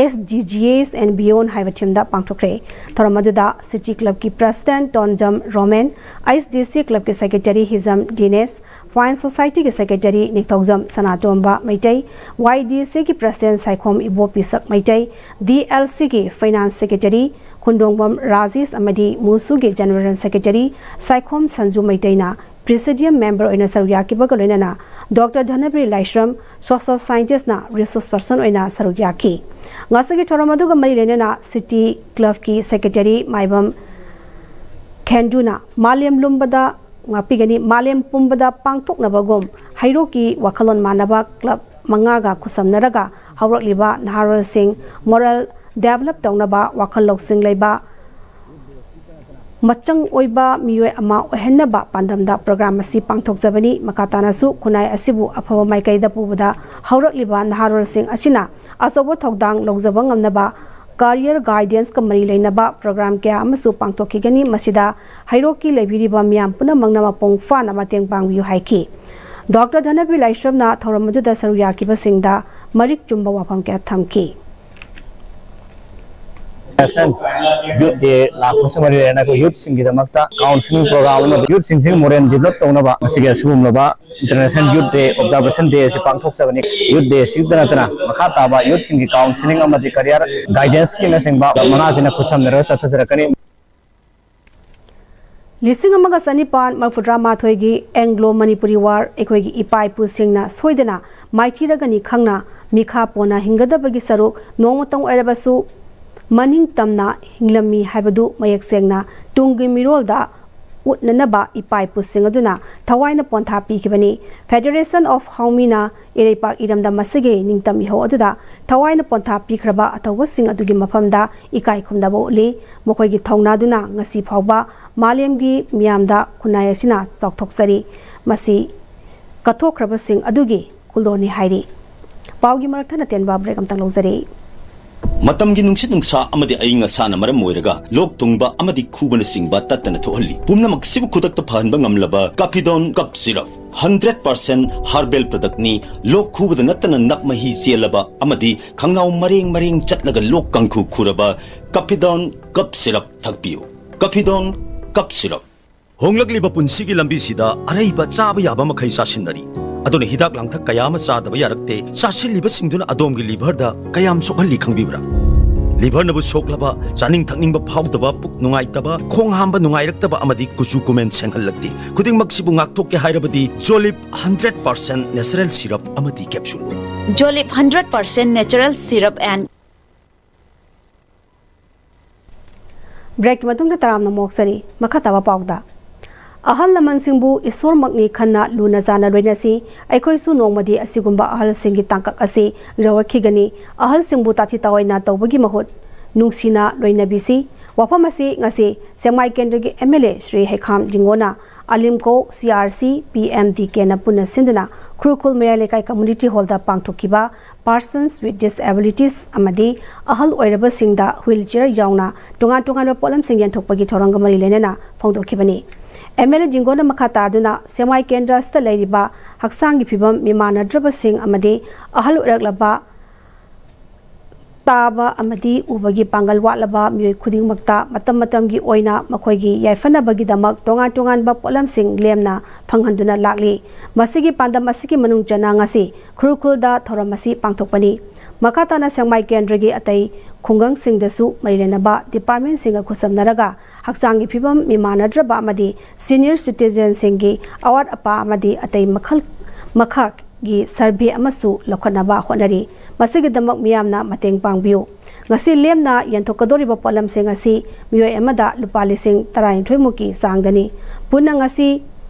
S D Gs and Beyond ꯍꯥꯏꯕ theme ꯗ ꯄꯥꯡꯊꯣꯛꯈ꯭ꯔꯦ꯫ ꯊꯧꯔꯝ ꯑꯗꯨꯗ City Club ꯀꯤ President Tonjam Romen, S D C Club ꯀꯤ Secretary Hijam Dinesh, Fine Society ꯒꯤ Secretary Ningthoujam Sanatomba Meitei, Y D C ꯒꯤ President Saikhom Ibopishak Meitei, D L C ꯒꯤ Finance Secretary ꯈꯨꯟꯗꯣꯡꯕꯝ ꯔꯥꯖꯦꯁ ꯑꯃꯗꯤ ꯃꯨꯁꯨꯒꯤ General Secretary Saikhom Sanju ꯃꯩꯇꯩꯅ Presidium Member ꯑꯣꯏꯅ ꯁꯔꯨꯛ ꯌꯥꯈꯤꯕꯒ ꯂꯣꯏꯅꯅ Doctor ꯙꯅꯕꯤꯔ ꯂꯥꯏꯁ꯭ꯔꯝ, Social Scientist ꯅ Resource Person ꯑꯣꯏꯅ ꯁꯔꯨꯛ ꯌꯥꯈꯤ꯫ ꯉꯁꯤꯒꯤ ꯊꯧꯔꯝ ꯑꯗꯨꯒ ꯃꯔꯤ ꯂꯩꯅꯅ City Club ꯀꯤ Secretary ꯃꯥꯏꯕꯝ ꯈꯦꯟꯗꯨꯅ ꯃꯥꯂꯦꯝ ꯂꯨꯝꯕꯗ ꯉꯥꯛꯄꯤꯒꯅꯤ꯫ ꯃꯥꯂꯦꯝ ꯄꯨꯝꯕꯗ ꯄꯥꯡꯊꯣꯛꯅꯕꯒꯨꯝ ꯍꯩꯔꯣꯛꯀꯤ ꯋꯥꯈꯜꯂꯣꯟ ꯃꯥꯟꯅꯕ club ꯃꯉꯥꯒ ꯈꯨꯠꯁꯝꯅꯔꯒ ꯍꯧꯔꯛꯂꯤꯕ ꯅꯍꯥꯔꯣꯜꯁꯤꯡ moral develop ꯇꯧꯅꯕ, ꯋꯥꯈꯜ ꯂꯧꯁꯤꯡ ꯂꯩꯕ, ꯃꯆꯪ ꯑꯣꯏꯕ ꯃꯤꯑꯣꯏ ꯑꯃ ꯑꯣꯏꯍꯟꯅꯕ ꯄꯥꯟꯗꯝꯗ program ꯑꯁꯤ ꯄꯥꯡꯊꯣꯛꯆꯕꯅꯤ꯫ ꯃꯈꯥ ꯇꯥꯅꯁꯨ ꯈꯨꯟꯅꯥꯏ ꯑꯁꯤꯕꯨ ꯑꯐꯕ ꯃꯥꯏꯀꯩꯗ ꯄꯨꯕꯗ ꯍꯧꯔꯛꯂꯤꯕ ꯅꯍꯥꯔꯣꯜꯁꯤꯡ ꯑꯁꯤꯅ ꯑꯆꯧꯕ ꯊꯧꯗꯥꯡ ꯂꯧꯖꯕ ꯉꯝꯅꯕ career guidance ꯀ ꯃꯔꯤ ꯂꯩꯅꯕ program ꯀꯌꯥ ꯑꯃꯁꯨ ꯄꯥꯡꯊꯣꯛꯈꯤꯒꯅꯤ꯫ ꯃꯁꯤꯗ ꯍꯩꯔꯣꯛꯀꯤ ꯂꯩꯕꯤꯔꯤꯕ ꯃꯤꯌꯥꯝ ꯄꯨꯝꯅꯃꯛꯅ ꯃꯄꯨꯡ ꯐꯥꯅ ꯃꯇꯦꯡ ꯄꯥꯡꯕꯤꯌꯨ ꯍꯥꯏꯈꯤ꯫ Doctor ꯙꯅꯕꯤꯔ ꯂꯥꯏꯁ꯭ꯔꯝꯅ ꯊꯧꯔꯝ ꯑꯗꯨꯗ ꯁꯔꯨꯛ ꯌꯥꯈꯤꯕꯁꯤꯡꯗ ꯃꯔꯤꯛ ꯆꯨꯝꯕ ꯋꯥꯐꯝ ꯀꯌꯥ ꯊꯝꯈꯤ꯫ National Youth Day ꯂꯥꯛꯄꯁꯨ ꯃꯔꯤ ꯂꯩꯅꯅ ꯑꯩꯈꯣꯏ youth ꯁꯤꯡꯒꯤꯗꯃꯛꯇ counselling program ꯑꯃꯗꯤ youth ꯁꯤꯡꯁꯤ moral develop ꯇꯧꯅꯕ ꯃꯁꯤꯒꯤ ꯑꯁꯤꯒꯨꯝꯂꯕ International Youth Day Observation Day ꯑꯁꯤ ꯄꯥꯡꯊꯣꯛꯆꯕꯅꯤ꯫ Youth Day ꯑꯁꯤꯗ ꯅꯠꯇꯅ ꯃꯈꯥ ꯇꯥꯕ youth ꯁꯤꯡꯒꯤ counselling ꯑꯃꯗꯤ career guidance ꯀꯤꯅꯆꯤꯡꯕ ꯃꯉꯥꯁꯤꯅ ꯈꯨꯠꯁꯝꯅꯔꯒ ꯆꯠꯊꯖꯔꯛꯀꯅꯤ꯫ ꯂꯤꯁꯤꯡ ꯑꯃꯒ ꯆꯅꯤꯄꯥꯟ ꯃꯔꯤꯐꯨꯇꯔꯥ ꯃꯥꯊꯣꯏꯒꯤ Anglo Manipuri War, ꯑꯩꯈꯣꯏꯒꯤ ꯏꯄꯥ ꯏꯄꯨꯁꯤꯡꯅ ꯁꯣꯏꯗꯅ ꯃꯥꯏꯊꯤꯔꯒꯅꯤ ꯈꯪꯅ ꯃꯤꯈꯥ ꯄꯣꯟꯅ ꯍꯤꯡꯒꯗꯕꯒꯤ ꯁꯔꯨꯛ ꯅꯣꯡꯃꯇꯪ ꯑꯣꯏꯔꯕꯁꯨ ꯃꯅꯤꯡ ꯇꯝꯅ ꯍꯤꯡꯂꯝꯃꯤ ꯍꯥꯏꯕꯗꯨ ꯃꯌꯦꯛ ꯁꯦꯡꯅ ꯇꯨꯡꯒꯤ ꯃꯤꯔꯣꯜꯗ ꯎꯠꯅꯅꯕ ꯏꯄꯥ ꯏꯄꯨꯁꯤꯡ ꯑꯗꯨꯅ ꯊꯋꯥꯏꯅ ꯄꯣꯟꯊꯥ ꯄꯤꯈꯤꯕꯅꯤ꯫ Federation of Haomina ꯏꯔꯩꯄꯥꯛ ꯏꯔꯝꯗꯝ ꯑꯁꯤꯒꯤ ꯅꯤꯡꯇꯝ ꯏꯍꯧ ꯑꯗꯨꯗ ꯊꯋꯥꯏꯅ ꯄꯣꯟꯊꯥ ꯄꯤꯈ꯭ꯔꯕ ꯑꯊꯧꯕꯁꯤꯡ ꯑꯗꯨꯒꯤ ꯃꯐꯝꯗ ꯏꯀꯥꯏ ꯈꯨꯝꯅꯕ ꯎꯠꯂꯤ꯫ ꯃꯈꯣꯏꯒꯤ ꯊꯧꯅꯥꯗꯨꯅ ꯉꯁꯤ ꯐꯥꯎꯕ ꯃꯥꯂꯦꯝꯒꯤ ꯃꯤꯌꯥꯝꯗ ꯈꯨꯟꯅꯥꯏ ꯑꯁꯤꯅ ꯆꯥꯎꯊꯣꯛꯆꯔꯤ꯫ ꯃꯁꯤ ꯀꯠꯊꯣꯛꯈ꯭ꯔꯕꯁꯤꯡ ꯑꯗꯨꯒꯤ ꯈꯨꯗꯣꯜꯅꯤ ꯍꯥꯏꯔꯤ꯫ ꯄꯥꯎꯒꯤ ꯃꯔꯛ ꯊꯠꯅ ꯇꯦꯟꯕ ꯕ꯭ꯔꯦꯛ ꯑꯃꯇꯪ ꯂꯧꯖꯔꯤ꯫ ꯃꯇꯝꯒꯤ ꯅꯨꯡꯁꯤꯠ ꯅꯨꯡꯁꯥ ꯑꯃꯗꯤ ꯑꯏꯪ ꯑꯁꯥꯅ ꯃꯔꯝ ꯑꯣꯏꯔꯒ ꯂꯣꯛ ꯊꯨꯡꯕ ꯑꯃꯗꯤ ꯈꯨꯕꯅꯆꯤꯡꯕ ꯇꯠꯇꯅ ꯊꯣꯛꯍꯜꯂꯤ꯫ ꯄꯨꯝꯅꯃꯛꯁꯤꯕꯨ ꯈꯨꯗꯛꯇ ꯐꯍꯟꯕ ꯉꯝꯂꯕ ꯀꯥꯐꯤꯗꯣꯟ cup syrup. Hundred percent herbal ꯄ꯭ꯔꯗꯛꯅꯤ꯫ ꯂꯣꯛ ꯈꯨꯕꯗ ꯅꯠꯇꯅ ꯅꯞ ꯃꯍꯤ ꯆꯦꯜꯂꯕ ꯑꯃꯗꯤ ꯈꯪꯅꯥꯎ ꯃꯔꯦꯡ ꯃꯔꯦꯡ ꯆꯠꯂꯒ ꯂꯣꯛ ꯀꯥꯡꯈꯨ ꯈꯨꯔꯕ ꯀꯥꯐꯤꯗꯣꯟ ꯀꯞ ꯁꯤꯔꯞ ꯊꯛꯄꯤꯌꯨ꯫ ꯀꯥꯐꯤꯗꯣꯟ cup syrup. ꯍꯣꯡꯂꯛꯂꯤꯕ ꯄꯨꯟꯁꯤꯒꯤ ꯂꯝꯕꯤꯁꯤꯗ ꯑꯔꯩꯕ ꯆꯥꯕ ꯌꯥꯕ ꯃꯈꯩ ꯆꯥꯁꯤꯟꯅꯔꯤ꯫ ꯑꯗꯨꯅ ꯍꯤꯗꯥꯛ ꯂꯥꯡꯊꯛ ꯀꯌꯥ ꯑꯃ ꯆꯥꯗꯕ ꯌꯥꯔꯛꯇꯦ꯫ ꯆꯥꯁꯤꯜꯂꯤꯕꯁꯤꯡꯗꯨꯅ ꯑꯗꯣꯝꯒꯤ ꯂꯤꯚꯔꯗ ꯀꯌꯥꯝ ꯁꯣꯛꯍꯜꯂꯤ ꯈꯪꯕꯤꯕ꯭ꯔꯥ? ꯂꯤꯚꯔꯅꯕꯨ ꯁꯣꯛꯂꯕ, ꯆꯥꯅꯤꯡ ꯊꯛꯅꯤꯡꯕ ꯐꯥꯎꯗꯕ, ꯄꯨꯛ ꯅꯨꯡꯉꯥꯏꯇꯕ, ꯈꯣꯡ ꯍꯥꯝꯕ ꯅꯨꯡꯉꯥꯏꯔꯛꯇꯕ ꯑꯃꯗꯤ ꯀꯨꯆꯨ ꯀꯨꯃꯦꯟ ꯁꯦꯡꯍꯜꯂꯛꯇꯦ꯫ ꯈꯨꯗꯤꯡꯃꯛꯁꯤꯕꯨ ꯉꯥꯛꯊꯣꯛꯀꯦ ꯍꯥꯏꯔꯕꯗꯤ ꯖꯣꯂꯤꯞ ꯍꯟꯗ꯭ꯔꯦꯠ ꯄꯥꯔꯁꯦꯟ ꯅꯦꯆꯔꯦꯜ ꯁꯤꯔꯞ ꯑꯃꯗꯤ capsule. Jolip hundred percent natural syrup and ꯕ꯭ꯔꯦꯛꯀꯤ ꯃꯇꯨꯡꯗ ꯇꯔꯥꯝꯅ ꯃꯣꯛꯆꯔꯤ꯫ ꯃꯈꯥ ꯇꯥꯕ ꯄꯥꯎꯗ, ꯑꯍꯜ ꯂꯃꯟꯁꯤꯡꯕꯨ ꯏꯁꯣꯔꯃꯛꯅꯤ ꯈꯟꯅ ꯂꯨꯅ ꯆꯥꯟꯅ ꯂꯣꯏꯅꯁꯤ꯫ ꯑꯩꯈꯣꯏꯁꯨ ꯅꯣꯡꯃꯗꯤ ꯑꯁꯤꯒꯨꯝꯕ ꯑꯍꯜꯁꯤꯡꯒꯤ ꯇꯥꯡꯀꯛ ꯑꯁꯤ ꯌꯧꯔꯛꯈꯤꯒꯅꯤ꯫ ꯑꯍꯜꯁꯤꯡꯕꯨ ꯇꯥꯊꯤ ꯇꯥꯑꯣꯏꯅ ꯇꯧꯕꯒꯤ ꯃꯍꯨꯠ ꯅꯨꯡꯁꯤꯅ ꯂꯣꯏꯅꯕꯤꯁꯤ꯫ ꯋꯥꯐꯝ ꯑꯁꯤ ꯉꯁꯤ ꯁꯦꯛꯃꯥꯏ ꯀꯦꯟꯗ꯭ꯔꯒꯤ M L A Shri Heikham ꯖꯤꯡꯒꯣꯅ Alimco C R C P M ꯗꯤ ꯀꯦꯅ ꯄꯨꯟꯅ ꯁꯤꯟꯗꯨꯅ ꯈꯨꯔꯈꯨꯜ ꯃꯌꯥꯏ ꯂꯩꯀꯥꯏ ꯀꯝꯃꯨꯅꯤꯇꯤ ꯍꯣꯜꯗ ꯄꯥꯡꯊꯣꯛꯈꯤꯕ Persons with Disabilities ꯑꯃꯗꯤ ꯑꯍꯜ ꯑꯣꯏꯔꯕꯁꯤꯡꯗ wheelchair ꯌꯥꯎꯅ ꯇꯣꯉꯥꯟ ꯇꯣꯉꯥꯟꯕ ꯄꯣꯠꯂꯝꯁꯤꯡ ꯌꯦꯟꯊꯣꯛꯄꯒꯤ ꯊꯧꯔꯝꯒ ꯃꯔꯤ ꯂꯩꯅꯅ ꯐꯣꯡꯗꯣꯛꯈꯤꯕꯅꯤ꯫ ꯑꯦꯝ ꯑꯦꯜ ꯑꯦ ꯖꯤꯡꯒꯣꯅ ꯃꯈꯥ ꯇꯥꯗꯨꯅ ꯁꯦꯛꯃꯥꯏ ꯀꯦꯟꯗ꯭ꯔ ꯑꯁꯤꯗ ꯂꯩꯔꯤꯕ ꯍꯛꯆꯥꯡꯒꯤ ꯐꯤꯕꯝ ꯃꯤꯃꯥꯟꯅꯗ꯭ꯔꯕꯁꯤꯡ ꯑꯃꯗꯤ ꯑꯍꯜ ꯑꯣꯏꯔꯛꯂꯕ ꯇꯥꯕ ꯑꯃꯗꯤ ꯎꯕꯒꯤ ꯄꯥꯡꯒꯜ ꯋꯥꯠꯂꯕ ꯃꯤꯑꯣꯏ ꯈꯨꯗꯤꯡꯃꯛꯇ ꯃꯇꯝ ꯃꯇꯝꯒꯤ ꯑꯣꯏꯅ ꯃꯈꯣꯏꯒꯤ ꯌꯥꯏꯐꯅꯕꯒꯤꯗꯃꯛ ꯇꯣꯉꯥꯟ ꯇꯣꯉꯥꯟꯕ ꯄꯣꯠꯂꯝꯁꯤꯡ ꯂꯦꯝꯅ ꯐꯪꯍꯟꯗꯨꯅ ꯂꯥꯛꯂꯤ꯫ ꯃꯁꯤꯒꯤ ꯄꯥꯟꯗꯝ ꯑꯁꯤꯒꯤ ꯃꯅꯨꯡ ꯆꯟꯅ ꯉꯁꯤ ꯈꯨꯔꯈꯨꯜꯗ ꯊꯧꯔꯝ ꯑꯁꯤ ꯄꯥꯡꯊꯣꯛꯄꯅꯤ꯫ ꯃꯈꯥ ꯇꯥꯅ ꯁꯦꯛꯃꯥꯏ ꯀꯦꯟꯗ꯭ꯔꯒꯤ ꯑꯇꯩ ꯈꯨꯡꯒꯪꯁꯤꯡꯗꯁꯨ ꯃꯔꯤ ꯂꯩꯅꯕ ꯗꯤꯄꯥꯔꯠꯃꯦꯟꯁꯤꯡꯒ ꯈꯨꯠꯁꯝꯅꯔꯒ ꯍꯛꯆꯥꯡꯒꯤ ꯐꯤꯕꯝ ꯃꯤꯃꯥꯟꯅꯗ꯭ꯔꯕ ꯑꯃꯗꯤ ꯁꯤꯅꯤꯌꯔ ꯁꯤꯇꯤꯖꯦꯟꯁꯤꯡꯒꯤ ꯑꯋꯥꯠ ꯑꯄꯥ ꯑꯃꯗꯤ ꯑꯇꯩ ꯃꯈꯜ ꯃꯈꯥꯒꯤ ꯁꯔꯚꯦ ꯑꯃꯁꯨ ꯂꯧꯈꯠꯅꯕ ꯍꯣꯠꯅꯔꯤ꯫ ꯃꯁꯤꯒꯤꯗꯃꯛ ꯃꯤꯌꯥꯝꯅ ꯃꯇꯦꯡ ꯄꯥꯡꯕꯤꯌꯨ꯫ ꯉꯁꯤ ꯂꯦꯝꯅ ꯌꯦꯟꯊꯣꯛꯀꯗꯧꯔꯤꯕ ꯄꯣꯠꯂꯝꯁꯤꯡ ꯑꯁꯤ ꯃꯤꯑꯣꯏ ꯑꯃꯗ ꯂꯨꯄꯥ ꯂꯤꯁꯤꯡ ꯇꯔꯥꯅꯤꯊꯣꯏ ꯃꯨꯛꯀꯤ ꯆꯥꯡꯗꯅꯤ꯫ ꯄꯨꯟꯅ ꯉꯁꯤ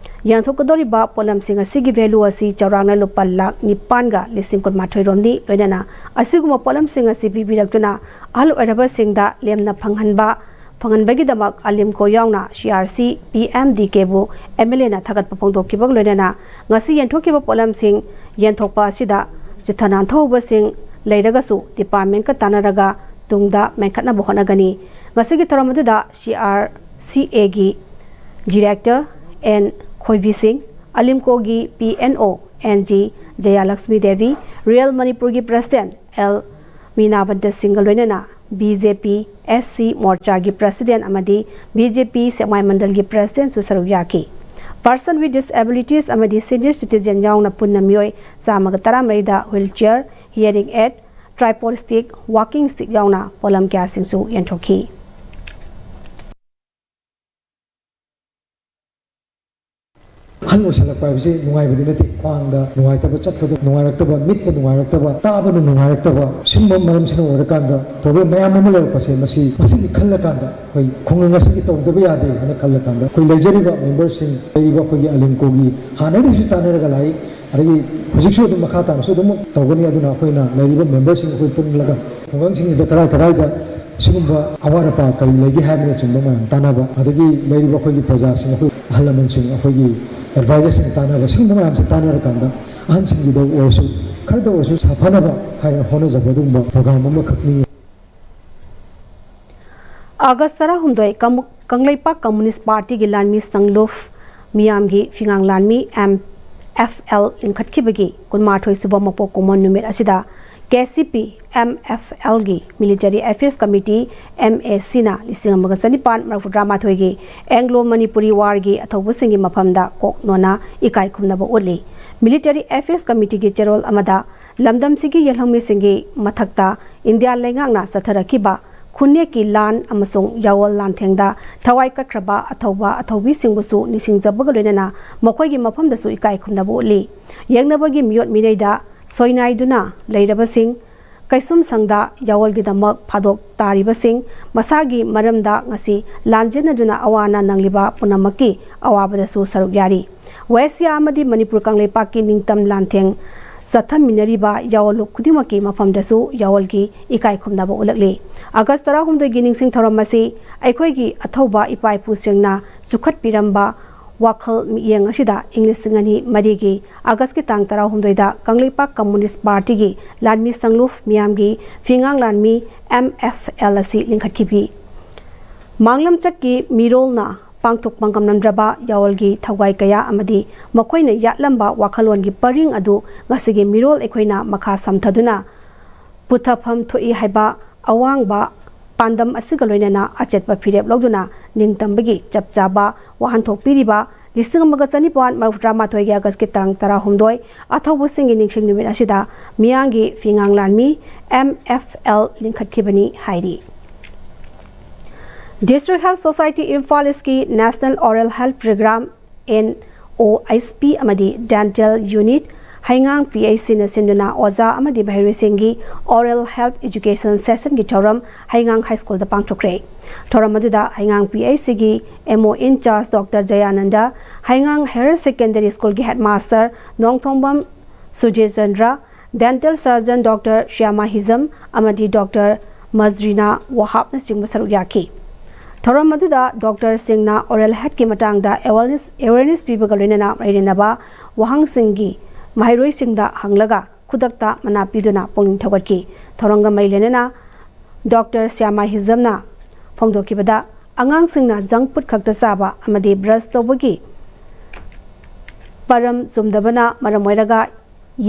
ꯌꯦꯟꯊꯣꯛꯀꯗꯧꯔꯤꯕ ꯄꯣꯠꯂꯝꯁꯤꯡ ꯑꯁꯤꯒꯤ ꯚꯦꯂꯨ ꯑꯁꯤ ꯆꯥꯎꯔꯥꯛꯅ ꯂꯨꯄꯥ ꯂꯥꯈ ꯅꯤꯄꯥꯟꯒ ꯂꯤꯁꯤꯡ ꯀꯨꯟꯃꯥꯊꯣꯏ ꯔꯣꯝꯅꯤ꯫ ꯂꯣꯏꯅꯅ ꯑꯁꯤꯒꯨꯝꯕ ꯄꯣꯠꯂꯝꯁꯤꯡ ꯑꯁꯤ ꯄꯤꯕꯤꯔꯛꯇꯨꯅ ꯑꯍꯜ ꯑꯣꯏꯔꯕꯁꯤꯡꯗ ꯂꯦꯝꯅ ꯐꯪꯍꯟꯕ ꯐꯪꯍꯟꯕꯒꯤꯗꯃꯛ ꯑꯂꯤꯝꯀꯣ ꯌꯥꯎꯅ C R C P M D ꯀꯦꯕꯨ ꯑꯦꯝ ꯑꯦꯜ ꯑꯦꯅ ꯊꯥꯒꯠꯄ ꯐꯣꯡꯗꯣꯛꯈꯤꯕꯒ ꯂꯣꯏꯅꯅ ꯉꯁꯤ ꯌꯦꯟꯊꯣꯛꯈꯤꯕ ꯄꯣꯠꯂꯝꯁꯤꯡ ꯌꯦꯟꯊꯣꯛꯄ ꯑꯁꯤꯗ ꯆꯤꯠꯊ ꯅꯥꯟꯊꯣꯛꯎꯕꯁꯤꯡ ꯂꯩꯔꯒꯁꯨ ꯗꯤꯄꯥꯔꯠꯃꯦꯟꯠꯀ ꯇꯥꯟꯅꯔꯒ ꯇꯨꯡꯗ ꯃꯦꯟꯈꯠꯅꯕ ꯍꯣꯠꯅꯒꯅꯤ꯫ ꯉꯁꯤꯒꯤ ꯊꯧꯔꯝ ꯑꯗꯨꯗ ꯁꯤ ꯑꯥꯔ ꯁꯤ ꯑꯦꯒꯤ ꯗꯤꯔꯦꯛꯇꯔ ꯑꯦꯟ ꯈꯣꯏꯕꯤ ꯁꯤꯡ, ꯑꯂꯤꯝꯀꯣꯒꯤ P N O N G Jayalakshmi Devi, real ꯃꯅꯤꯄꯨꯔꯒꯤ ꯄ꯭ꯔꯦꯁꯤꯗꯦꯟꯠ ꯑꯦꯜ ꯃꯤꯅꯥꯕꯟꯇ ꯁꯤꯡꯒ ꯂꯣꯏꯅꯅ B J P S C ꯃꯣꯔꯆꯥꯒꯤ ꯄ꯭ꯔꯦꯁꯤꯗꯦꯟꯠ ꯑꯃꯗꯤ ꯕꯤ ꯖꯦ ꯄꯤ ꯁꯦꯛꯃꯥꯏ ꯃꯟꯗꯜꯒꯤ ꯄ꯭ꯔꯦꯁꯤꯗꯦꯟꯠꯁꯨ ꯁꯔꯨꯛ ꯌꯥꯈꯤ꯫ Person with disabilities ꯑꯃꯗꯤ senior citizen ꯌꯥꯎꯅ ꯄꯨꯟꯅ ꯃꯤꯑꯣꯏ ꯆꯥꯝꯃꯒ ꯇꯔꯥꯃꯔꯤꯗ wheelchair, hearing aid, tripod stick, walking stick ꯌꯥꯎꯅ ꯄꯣꯠꯂꯝ ꯀꯌꯥꯁꯤꯡꯁꯨ ꯌꯦꯟꯊꯣꯛꯈꯤ꯫ ꯑꯍꯜ ꯑꯣꯏꯁꯜꯂꯛꯄ ꯍꯥꯏꯕꯁꯤ ꯅꯨꯡꯉꯥꯏꯕꯗꯤ ꯅꯠꯇꯦ꯫ ꯈ꯭ꯋꯥꯡꯗ ꯅꯨꯡꯉꯥꯏꯇꯕ, ꯆꯠꯄꯗ ꯅꯨꯡꯉꯥꯏꯔꯛꯇꯕ, ꯃꯤꯠꯇ ꯅꯨꯡꯉꯥꯏꯔꯛꯇꯕ, ꯇꯥꯕꯗ ꯅꯨꯡꯉꯥꯏꯔꯛꯇꯕ, ꯁꯤꯒꯨꯝꯕ ꯃꯔꯝꯁꯤꯅ ꯑꯣꯏꯔꯀꯥꯟꯗ problem ꯃꯌꯥꯝ ꯑꯃ ꯂꯩꯔꯛꯄꯁꯦ, ꯃꯁꯤ, ꯃꯁꯤꯒꯤ ꯈꯜꯂꯀꯥꯟꯗ ꯑꯩꯈꯣꯏ ꯈꯨꯡꯒꯪ ꯑꯁꯤꯒꯤ ꯇꯧꯗꯕ ꯌꯥꯗꯦ ꯍꯥꯏꯅ ꯈꯜꯂꯀꯥꯟꯗ ꯑꯩꯈꯣꯏ ꯂꯩꯖꯔꯤꯕ memberꯁꯤꯡ, ꯂꯩꯔꯤꯕ ꯑꯩꯈꯣꯏꯒꯤ ꯑꯂꯤꯝꯀꯣꯒꯤ ꯍꯥꯟꯅꯗꯒꯤꯁꯨ ꯇꯥꯟꯅꯔꯒ ꯂꯥꯛꯏ, ꯑꯗꯒꯤ ꯍꯧꯖꯤꯛꯁꯨ ꯑꯗꯨꯝ ꯃꯈꯥ ꯇꯥꯅꯁꯨ ꯑꯗꯨꯝ ꯇꯧꯒꯅꯤ꯫ ꯑꯗꯨꯅ ꯑꯩꯈꯣꯏꯅ ꯂꯩꯔꯤꯕ memberꯁꯤꯡ ꯑꯩꯈꯣꯏ ꯄꯨꯜꯂꯒ ꯈꯨꯡꯒꯪꯁꯤꯡꯁꯤꯗ ꯀꯗꯥꯏ ꯀꯗꯥꯏꯗ ꯁꯤꯒꯨꯝꯕ ꯑꯋꯥꯠ ꯑꯄꯥ ꯀꯔꯤ ꯂꯩꯒꯦ ꯍꯥꯏꯕꯅꯆꯤꯡꯕ ꯃꯌꯥꯝ ꯇꯥꯟꯅꯕ, ꯑꯗꯒꯤ ꯂꯩꯔꯤꯕ ꯑꯩꯈꯣꯏꯒꯤ ꯄ꯭ꯔꯖꯥꯁꯤꯡ, ꯑꯩꯈꯣꯏ ꯑꯍꯜ ꯂꯃꯟꯁꯤꯡ, ꯑꯩꯈꯣꯏꯒꯤ advisorꯁꯤꯡ ꯇꯥꯟꯅꯕ, ꯁꯤꯒꯨꯝꯕ ꯃꯌꯥꯝꯁꯦ ꯇꯥꯟꯅꯔꯀꯥꯟꯗ ꯑꯍꯟꯁꯤꯡꯒꯤꯗ ꯑꯣꯏꯔꯁꯨ ꯈꯔꯗ ꯑꯣꯏꯔꯁꯨ ꯁꯥꯐꯅꯕ ꯍꯥꯏꯅ ꯍꯣꯠꯅꯖꯕ ꯑꯗꯨꯒꯨꯝꯕ program ꯑꯃꯈꯛꯅꯤ꯫ ꯑꯥꯒꯁ ꯇꯔꯥꯍꯨꯝꯗꯣꯏ, ꯀꯃꯨ-, ꯀꯪꯂꯩꯄꯥꯛ ꯀꯝꯃꯨꯅꯤꯁ꯭ꯠ ꯄꯥꯔꯇꯤꯒꯤ ꯂꯥꯟꯃꯤ ꯁꯪꯂꯨꯞ ꯃꯤꯌꯥꯝꯒꯤ ꯐꯤꯉꯥꯡ ꯂꯥꯟꯃꯤ, ꯑꯦꯝ ꯑꯦꯐ ꯑꯦꯜ, ꯂꯤꯡꯈꯠꯈꯤꯕꯒꯤ ꯀꯨꯟꯃꯥꯊꯣꯏ ꯁꯨꯕ ꯃꯄꯣꯛ ꯀꯨꯝꯑꯣꯟ ꯅꯨꯃꯤꯠ ꯑꯁꯤꯗ K C P M F algae Military Affairs Committee, M A ꯁꯤꯅ ꯂꯤꯁꯤꯡ ꯑꯃꯒ ꯆꯅꯤꯄꯥꯟ ꯃꯔꯤꯐꯨꯇꯔꯥ ꯃꯥꯊꯣꯏꯒꯤ Anglo Manipuri Warꯒꯤ ꯑꯊꯧꯕꯁꯤꯡꯒꯤ ꯃꯐꯝꯗ ꯀꯣꯛ ꯅꯣꯟꯅ ꯏꯀꯥꯏ ꯈꯨꯝꯅꯕ ꯎꯠꯂꯤ꯫ Military Affairs Committeeꯒꯤ ꯆꯦꯔꯣꯜ ꯑꯃꯗ ꯂꯝꯗꯝꯁꯤꯒꯤ ꯌꯦꯜꯍꯧꯃꯤꯁꯤꯡꯒꯤ ꯃꯊꯛꯇ ꯏꯟꯗꯤꯌꯥ ꯂꯩꯉꯥꯛꯅ ꯆꯠꯊꯔꯛꯈꯤꯕ ꯈꯨꯟꯅꯦꯛꯀꯤ ꯂꯥꯟ ꯑꯃꯁꯨꯡ ꯌꯥꯑꯣꯜ ꯂꯥꯟꯊꯦꯡꯗ ꯊꯋꯥꯏ ꯀꯠꯈ꯭ꯔꯕ ꯑꯊꯧꯕ ꯑꯊꯧꯕꯤꯁꯤꯡꯕꯨꯁꯨ ꯅꯤꯡꯁꯤꯡꯖꯕꯒ ꯂꯣꯏꯅꯅ ꯃꯈꯣꯏꯒꯤ ꯃꯐꯝꯗꯁꯨ ꯏꯀꯥꯏ ꯈꯨꯝꯅꯕ ꯎꯠꯂꯤ꯫ ꯌꯦꯡꯅꯕꯒꯤ ꯃꯤꯑꯣꯠ ꯃꯤꯅꯩꯗ ꯁꯣꯏꯅꯥꯏꯗꯨꯅ ꯂꯩꯔꯕꯁꯤꯡ, ꯀꯩꯁꯨꯝꯁꯪꯗ ꯌꯥꯑꯣꯜꯒꯤꯗꯃꯛ ꯐꯥꯗꯣꯛ ꯇꯥꯔꯤꯕꯁꯤꯡ, ꯃꯁꯥꯒꯤ ꯃꯔꯝꯗ ꯉꯁꯤ ꯂꯥꯟꯖꯦꯟꯅꯗꯨꯅ ꯑꯋꯥ ꯑꯅꯥ ꯅꯪꯂꯤꯕ ꯄꯨꯝꯅꯃꯛꯀꯤ ꯑꯋꯥꯕꯗꯁꯨ ꯁꯔꯨꯛ ꯌꯥꯔꯤ꯫ ꯋꯦꯁꯤꯌꯥ ꯑꯃꯗꯤ ꯃꯅꯤꯄꯨꯔ ꯀꯪꯂꯩꯄꯥꯛꯀꯤ ꯅꯤꯡꯇꯝ ꯂꯥꯟꯊꯦꯡ ꯆꯠꯊꯃꯤꯟꯅꯔꯤꯕ ꯌꯥꯑꯣꯜꯂꯨꯞ ꯈꯨꯗꯤꯡꯃꯛꯀꯤ ꯃꯐꯝꯗꯁꯨ ꯌꯥꯑꯣꯜꯒꯤ ꯏꯀꯥꯏ ꯈꯨꯝꯅꯕ ꯎꯠꯂꯛꯂꯤ꯫ ꯑꯥꯒꯁ ꯇꯔꯥꯍꯨꯝꯗꯣꯏꯒꯤ ꯅꯤꯡꯁꯤꯡ ꯊꯧꯔꯝ ꯑꯁꯤ ꯑꯩꯈꯣꯏꯒꯤ ꯑꯊꯧꯕ ꯏꯄꯥ ꯏꯄꯨꯁꯤꯡꯅ ꯆꯨꯈꯠꯄꯤꯔꯝꯕ ꯋꯥꯈꯜ ꯃꯤꯠꯌꯦꯡ ꯑꯁꯤꯗ ꯏꯪ ꯂꯤꯁꯤꯡ ꯑꯅꯤ ꯃꯔꯤꯒꯤ ꯑꯥꯒꯁꯀꯤ ꯇꯥꯡ ꯇꯔꯥꯍꯨꯝꯗꯣꯏꯗ ꯀꯪꯂꯩꯄꯥꯛ ꯀꯝꯃꯨꯅꯤꯁ ꯄꯥꯔꯇꯤꯒꯤ ꯂꯥꯟꯃꯤ ꯁꯪꯂꯨꯞ ꯃꯤꯌꯥꯝꯒꯤ ꯐꯤꯉꯥꯡ ꯂꯥꯟꯃꯤ, ꯑꯦꯝ ꯑꯦꯐ ꯑꯦꯜ, ꯑꯁꯤ ꯂꯤꯡꯈꯠꯈꯤꯕꯤ꯫ ꯃꯥꯡꯂꯝꯆꯠꯀꯤ ꯃꯤꯔꯣꯜꯅ ꯄꯥꯡꯊꯣꯛꯄ ꯉꯝꯂꯝꯗ꯭ꯔꯕ ꯌꯥꯑꯣꯜꯒꯤ ꯊꯧꯒꯥꯏ ꯀꯌꯥ ꯑꯃꯗꯤ ꯃꯈꯣꯏꯅ ꯌꯥꯠꯂꯝꯕ ꯋꯥꯈꯜꯂꯣꯟꯒꯤ ꯄꯔꯤꯡ ꯑꯗꯨ ꯉꯁꯤꯒꯤ ꯃꯤꯔꯣꯜ ꯑꯩꯈꯣꯏꯅ ꯃꯈꯥ ꯁꯝꯊꯗꯨꯅ ꯄꯨꯊꯐꯝ ꯊꯣꯛꯏ ꯍꯥꯏꯕ ꯑꯋꯥꯡꯕ ꯄꯥꯟꯗꯝ ꯑꯁꯤꯒ ꯂꯣꯏꯅꯅ ꯑꯆꯦꯠꯄ ꯐꯤꯔꯦꯞ ꯂꯧꯗꯨꯅ ꯅꯤꯡꯇꯝꯕꯒꯤ ꯆꯞ ꯆꯥꯕ ꯋꯥꯍꯟꯊꯣꯛ ꯄꯤꯔꯤꯕ ꯂꯤꯁꯤꯡ ꯑꯃꯒ ꯆꯅꯤꯄꯥꯟ ꯃꯔꯤꯐꯨꯇꯔꯥ ꯃꯥꯊꯣꯏꯒꯤ ꯑꯥꯒꯁꯀꯤ ꯇꯥꯡ ꯇꯔꯥꯍꯨꯝꯗꯣꯏ ꯑꯊꯧꯕꯁꯤꯡꯒꯤ ꯅꯤꯡꯁꯤꯡ ꯅꯨꯃꯤꯠ ꯑꯁꯤꯗ ꯃꯤꯌꯥꯝꯒꯤ ꯐꯤꯉꯥꯡ ꯂꯥꯟꯃꯤ, ꯑꯦꯝ ꯑꯦꯐ ꯑꯦꯜ, ꯂꯤꯡꯈꯠꯈꯤꯕꯅꯤ ꯍꯥꯏꯔꯤ꯫ District Health Society Imphal East ꯀꯤ National Oral Health Program, N O H P, ꯑꯃꯗꯤ Dental Unit ꯍꯩꯉꯥꯡ ꯄꯤ ꯑꯩꯆ ꯁꯤꯅ ꯁꯤꯟꯗꯨꯅ ꯑꯣꯖꯥ ꯑꯃꯗꯤ ꯃꯍꯩꯔꯣꯏꯁꯤꯡꯒꯤ Oral Health Education Session ꯒꯤ ꯊꯧꯔꯝ ꯍꯩꯉꯥꯡ ꯍꯥꯏ ꯁ꯭ꯀꯨꯜꯗ ꯄꯥꯡꯊꯣꯛꯈ꯭ꯔꯦ꯫ ꯊꯧꯔꯝ ꯑꯗꯨꯗ ꯍꯩꯉꯥꯡ ꯄꯤ ꯑꯩꯆ ꯁꯤꯒꯤ M O in charge doctor Jayananda, ꯍꯩꯉꯥꯡ Higher Secondary School ꯒꯤ headmaster Nongthongbam Sujechandra, Dental Surgeon doctor Shyama Hijam ꯑꯃꯗꯤ ꯗꯣꯛꯇꯔ ꯃꯖ꯭ꯔꯤꯅꯥ ꯋꯍꯥꯕꯅꯆꯤꯡꯕ ꯁꯔꯨꯛ ꯌꯥꯈꯤ꯫ ꯊꯧꯔꯝ ꯑꯗꯨꯗ ꯗꯣꯛꯇꯔꯁꯤꯡꯅ oral health ꯀꯤ ꯃꯇꯥꯡꯗ awareness, awareness ꯄꯤꯕꯒ ꯂꯣꯏꯅꯅ ꯃꯔꯤ ꯂꯩꯅꯕ ꯋꯥꯍꯪꯁꯤꯡꯒꯤ ꯃꯍꯩꯔꯣꯏꯁꯤꯡꯗ ꯍꯪꯂꯒ ꯈꯨꯗꯛꯇ ꯃꯅꯥ ꯄꯤꯗꯨꯅ ꯄꯨꯛꯅꯤꯡ ꯊꯧꯒꯠꯈꯤ꯫ ꯊꯧꯔꯝꯒ ꯃꯔꯤ ꯂꯩꯅꯅ ꯗꯣꯛꯇꯔ ꯁ꯭ꯌꯥꯃꯥ ꯍꯤꯖꯝꯅ ꯐꯣꯡꯗꯣꯛꯈꯤꯕꯗ, ꯑꯉꯥꯡꯁꯤꯡꯅ junk food ꯈꯛꯇ ꯆꯥꯕ ꯑꯃꯗꯤ brush ꯇꯧꯕꯒꯤ ꯄꯔꯝ ꯆꯨꯝꯗꯕꯅ ꯃꯔꯝ ꯑꯣꯏꯔꯒ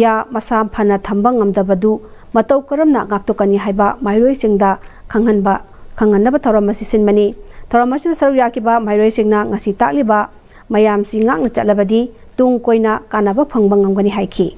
ꯌꯥ ꯃꯁꯥ ꯐꯅ ꯊꯝꯕ ꯉꯝꯗꯕꯗꯨ ꯃꯇꯧ ꯀꯔꯝꯅ ꯉꯥꯛꯊꯣꯛꯀꯅꯤ ꯍꯥꯏꯕ ꯃꯍꯩꯔꯣꯏꯁꯤꯡꯗ ꯈꯪꯍꯟꯕ, ꯈꯪꯍꯟꯅꯕ ꯊꯧꯔꯝ ꯑꯁꯤ ꯁꯤꯟꯕꯅꯤ꯫ ꯊꯧꯔꯝ ꯑꯁꯤꯗ ꯁꯔꯨꯛ ꯌꯥꯈꯤꯕ ꯃꯍꯩꯔꯣꯏꯁꯤꯡꯅ ꯉꯁꯤ ꯇꯥꯛꯂꯤꯕ ꯃꯌꯥꯝꯁꯤ ꯉꯥꯛꯅ ꯆꯠꯂꯕꯗꯤ ꯇꯨꯡ ꯀꯣꯏꯅ ꯀꯥꯟꯅꯕ ꯐꯪꯕ ꯉꯝꯒꯅꯤ ꯍꯥꯏꯈꯤ꯫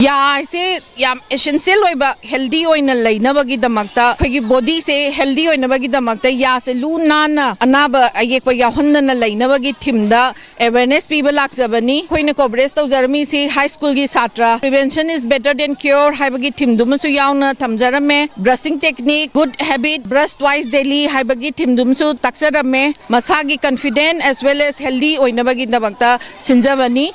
ꯌꯥ ꯍꯥꯏꯁꯦ ꯌꯥꯝ essential ꯑꯣꯏꯕ healthy ꯑꯣꯏꯅ ꯂꯩꯅꯕꯒꯤꯗꯃꯛꯇ, ꯑꯩꯈꯣꯏꯒꯤ body ꯁꯦ healthy ꯑꯣꯏꯅꯕꯒꯤꯗꯃꯛꯇ ꯌꯥꯁꯦ ꯂꯨ ꯅꯥꯟꯅ ꯑꯅꯥꯕ ꯑꯌꯦꯛꯄ ꯌꯥꯎꯍꯟꯗꯅ ꯂꯩꯅꯕꯒꯤ theme ꯗ awareness ꯄꯤꯕ ꯂꯥꯛꯆꯕꯅꯤ꯫ ꯑꯩꯈꯣꯏꯅ coverage ꯇꯧꯖꯔꯝꯃꯤꯁꯤ high school ꯒꯤ ꯁꯥꯇ꯭ꯔ, "Prevention is better than cure" ꯍꯥꯏꯕꯒꯤ theme ꯗꯨꯃꯁꯨ ꯌꯥꯎꯅ ꯊꯝꯖꯔꯝꯃꯦ꯫ Brushing technique, good habit, brush twice daily ꯍꯥꯏꯕꯒꯤ theme ꯗꯨꯃꯁꯨ ꯇꯥꯛꯆꯔꯝꯃꯦ꯫ ꯃꯁꯥꯒꯤ confident as well as healthy ꯑꯣꯏꯅꯕꯒꯤꯗꯃꯛꯇ ꯁꯤꯟꯖꯕꯅꯤ꯫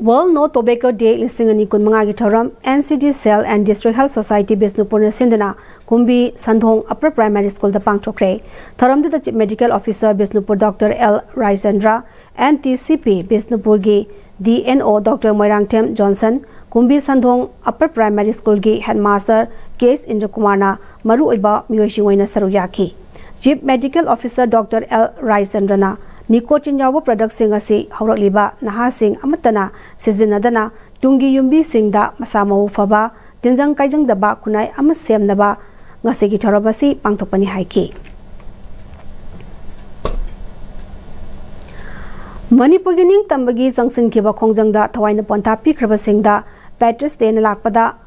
World No Tobacco Day ꯂꯤꯁꯤꯡ ꯑꯅꯤ ꯀꯨꯟꯃꯉꯥꯒꯤ ꯊꯧꯔꯝ N C D Cell and District Health Society ꯕꯤꯁꯅꯨꯄꯨꯔꯅ ꯁꯤꯟꯗꯨꯅ ꯀꯨꯝꯕꯤ ꯁꯟꯗꯣꯡ Upper Primary Schoolꯗ ꯄꯥꯡꯊꯣꯛꯈ꯭ꯔꯦ꯫ ꯊꯧꯔꯝꯗꯨꯗ Chief Medical Officer Bishnupur Doctor L Raichandra, N T C P ꯕꯤꯁꯅꯨꯄꯨꯔꯒꯤ D N O Doctor Moirangthem Johnson, Kumbi Sandong Upper Primary Schoolꯒꯤ Headmaster K S ꯏꯟꯗ꯭ꯔꯀꯨꯃꯥꯔꯅ ꯃꯔꯨꯑꯣꯏꯕ ꯃꯤꯑꯣꯏꯁꯤꯡ ꯑꯣꯏꯅ ꯁꯔꯨꯛ ꯌꯥꯈꯤ꯫ Chief Medical Officer Doctor L ꯔꯥꯏꯆꯟꯗ꯭ꯔꯅ nicotine ꯌꯥꯎꯕ productꯁꯤꯡ ꯑꯁꯤ ꯍꯧꯔꯛꯂꯤꯕ ꯅꯍꯥꯁꯤꯡ ꯑꯃꯠꯇꯅ ꯁꯤꯖꯤꯟꯅꯗꯅ ꯇꯨꯡꯒꯤ ꯌꯨꯝꯕꯤꯁꯤꯡꯗ ꯃꯁꯥ ꯃꯎ ꯐꯕ, ꯇꯤꯟꯖꯪ ꯀꯥꯏꯖꯪꯗꯕ ꯈꯨꯟꯅꯥꯏ ꯑꯃ ꯁꯦꯝꯅꯕ ꯉꯁꯤꯒꯤ ꯊꯧꯔꯝ ꯑꯁꯤ ꯄꯥꯡꯊꯣꯛꯄꯅꯤ ꯍꯥꯏꯈꯤ꯫ ꯃꯅꯤꯄꯨꯔꯒꯤ ꯅꯤꯡꯇꯝꯕꯒꯤ ꯆꯪꯁꯤꯟꯈꯤꯕ ꯈꯣꯡꯖꯪꯗ ꯊꯋꯥꯏꯅ ꯄꯣꯟꯊꯥ ꯄꯤꯈ꯭ꯔꯕꯁꯤꯡꯗ Patriots Dayꯅ ꯂꯥꯛꯄꯗ